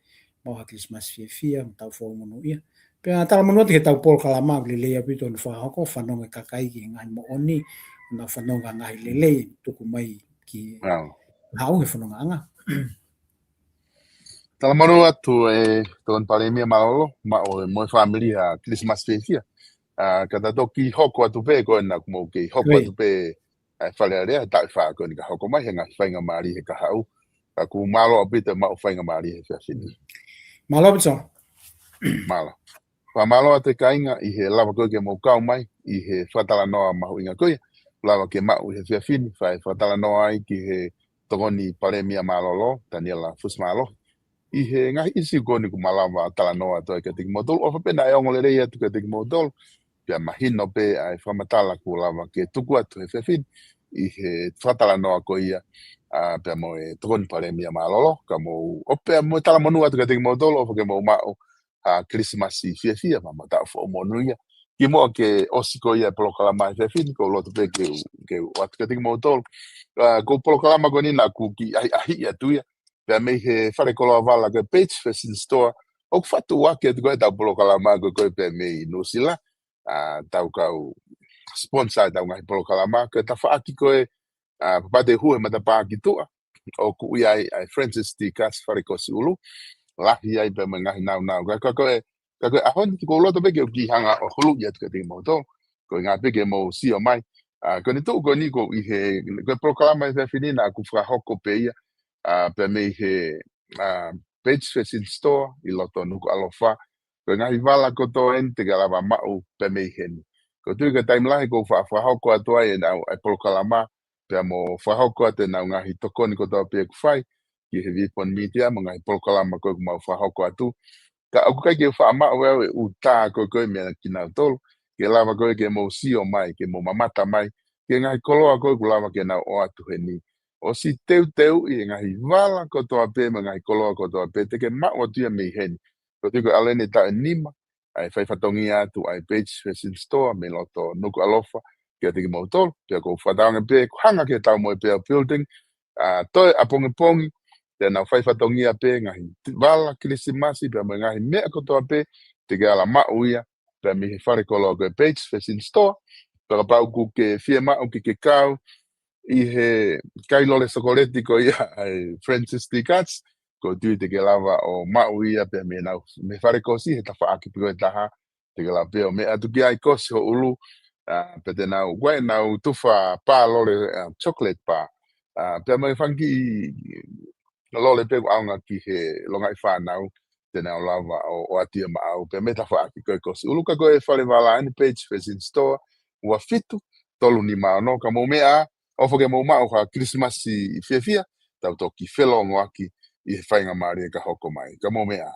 maʻu ha Kilisimasi fiefia, mo e taʻu foʻou monūʻia. Pea talamonū atu ki heʻetau polokalama ʻoku lelei ʻaupito hono fakahoko, fanongo e kakai ki he ngaahi moʻoni, ʻo nau fanongo ki he ngaahi lelei, tuku mai ki he haʻu he fonongaʻanga. Talamonū atu e Tokoni Palēmia Mālōlō, maʻu mo e fāmili ha Kilisimasi fiefia. ʻA, ka ta toki hoko atu pē, ko ena ʻoku mou kei hoko atu pē ʻa e Fale Alea, taʻu ʻe fā ko eni ka hoko mai, he ngaahi faingamālie he kahaʻu. Ka ʻoku mālō ʻaupito e maʻu faingamālie he efiafi ni. Mālō ʻaupito. Mālō. Fakamālō atu e kāinga ʻi he lava ko ē ke mou kau mai ʻi he fakatalanoa mahuʻinga ko ia. Lava ke maʻu ʻi he efiafi ni, fai fakatalanoa ai ki he Tokoni Palēmia Mālōlō, Taniela Fusimālohi. ʻI he ngaahi ʻīsiu ko eni ʻoku malava talanoa atu ai kiate kimoutolu, ʻofa pē naʻe ongo lelei atu kiate kimoutolu, pea mahino pē ʻa e fakamatala kuo lava ke tuku atu he efiafi ni, ʻi he fakatalanoa ko ia, ʻa, pea mo e Tokoni Palēmia Mālōlō, ka mou, ʻo pea mo e talamonū atu kiate kimoutolu, ʻofa ke mou maʻu ha Kilisimasi fiefia, pea mo e taʻu foʻou monūʻia. Kimuʻa ke ʻosi ko ia e polokalama he efiafi ni, ʻoku ou loto pē ke u, ke u ʻoatu kiate kimoutolu. ʻA, ko e polokalama ko eni naʻa ku kiʻi ʻahiʻahiʻi atu ia, pea mei he fale koloa vala ko e Page Fashion Store, ʻoku fatu ake atu ko ē ʻetau polokalama ko ē pea mei Nuʻusila, ʻa, ʻetau kau sponsor ʻetau ngaahi polokalama, ko e tafaʻaki ko ē, ʻa, Papatēhua he matapā ki tuʻa, ʻoku ʻi ai ʻa e Francis T. Katz fale kosi ʻulu, lahi ai pea mo e ngaahi nāunau. Ka, ka ko e, ka ko e ʻaho ni ʻoku ou loto pē ke u kiʻi hanga ʻo huluʻi atu kiate kimoutolu, ko e ngata pē ke mou sio mai. ʻA, ko eni tuʻu ko eni ʻoku ʻi he, ko e polokalama he efiafi ni naʻa ku fakahoko pē ia, ʻa, pea mei he, ʻa, Page Fashion Store ʻi loto Nukuʻalofa. Ko e ngaahi vala kotoa eni te ke lava maʻu pea mei heni. ʻOku ou tui ko e taimi lahi ʻoku ou fa-, fakahoko atu ai ʻenau, ʻa e polokalama, pea mo fakahoko atu ʻenau ngaahi tokoni kotoa pē ʻoku fai ki he Vipon Media mo e ngaahi polokalama ko ē ʻoku mau fakahoko atu. Ka ʻoku ʻikai ke u faʻa maʻu ʻe au e ʻū tā ko ē ko ē meia kinautolu, ke lava ko ē ke mou sio mai, ke mou mamata mai ki he ngaahi koloa ko ē ʻoku lava ke nau ʻoatu heni. ʻOsi teuteuʻi e ngaahi vala kotoa pē mo e ngaahi koloa kotoa pē te ke maʻu atu ia mei heni. ʻOku ou tui ko e ʻalu eni e taʻu ʻe nima ʻa e fai fatongia atu ʻa e Page Fashion Store mei loto Nukuʻalofa kiate kimoutolu. Pea ʻoku ou fakatauange pē ʻoku hanga ki he Taumoepeau Building, ʻa, toe ʻapongipongi, te nau fai fatongia pē ngaahi vala Kilisimasi pea mo e ngaahi meʻa kotoa pē te ke ala maʻu ia pea mei he fale koloa ko e Page Fashion Store. Pea kapau ʻoku ke fiemaʻu ke ke kau ʻi he kai lole sokoleti ko ia ʻa e Francis T. Katz, ʻoku ou tui te ke lava ʻo maʻu ia pea mei nau, mei he fale kosi he tafaʻaki pē ko ē ʻe taha, te ke lava pē ʻo meʻa atu ki ai, kosi ho ʻulu, ʻa, pea te nau, ʻoku ʻi ai ʻenau tufa pā lole, ʻa, chocolate bar, ʻa, pea mo e fanga kiʻi lole pē ʻoku ʻaonga ki he longaʻi fānau, te nau lava ʻo, ʻoatu ia maʻau, pea mei he tafaʻaki ko ē kosi ʻulu. Ka ko e fale vala eni Page Fashion Store, ua fitu, tolu nima ono, ka mou meʻa, ʻofa ke mou maʻu ha Kilisimasi fiefia, tau toki felōngoaki ʻi he faingamālie ka hoko mai. Ka mou meʻa.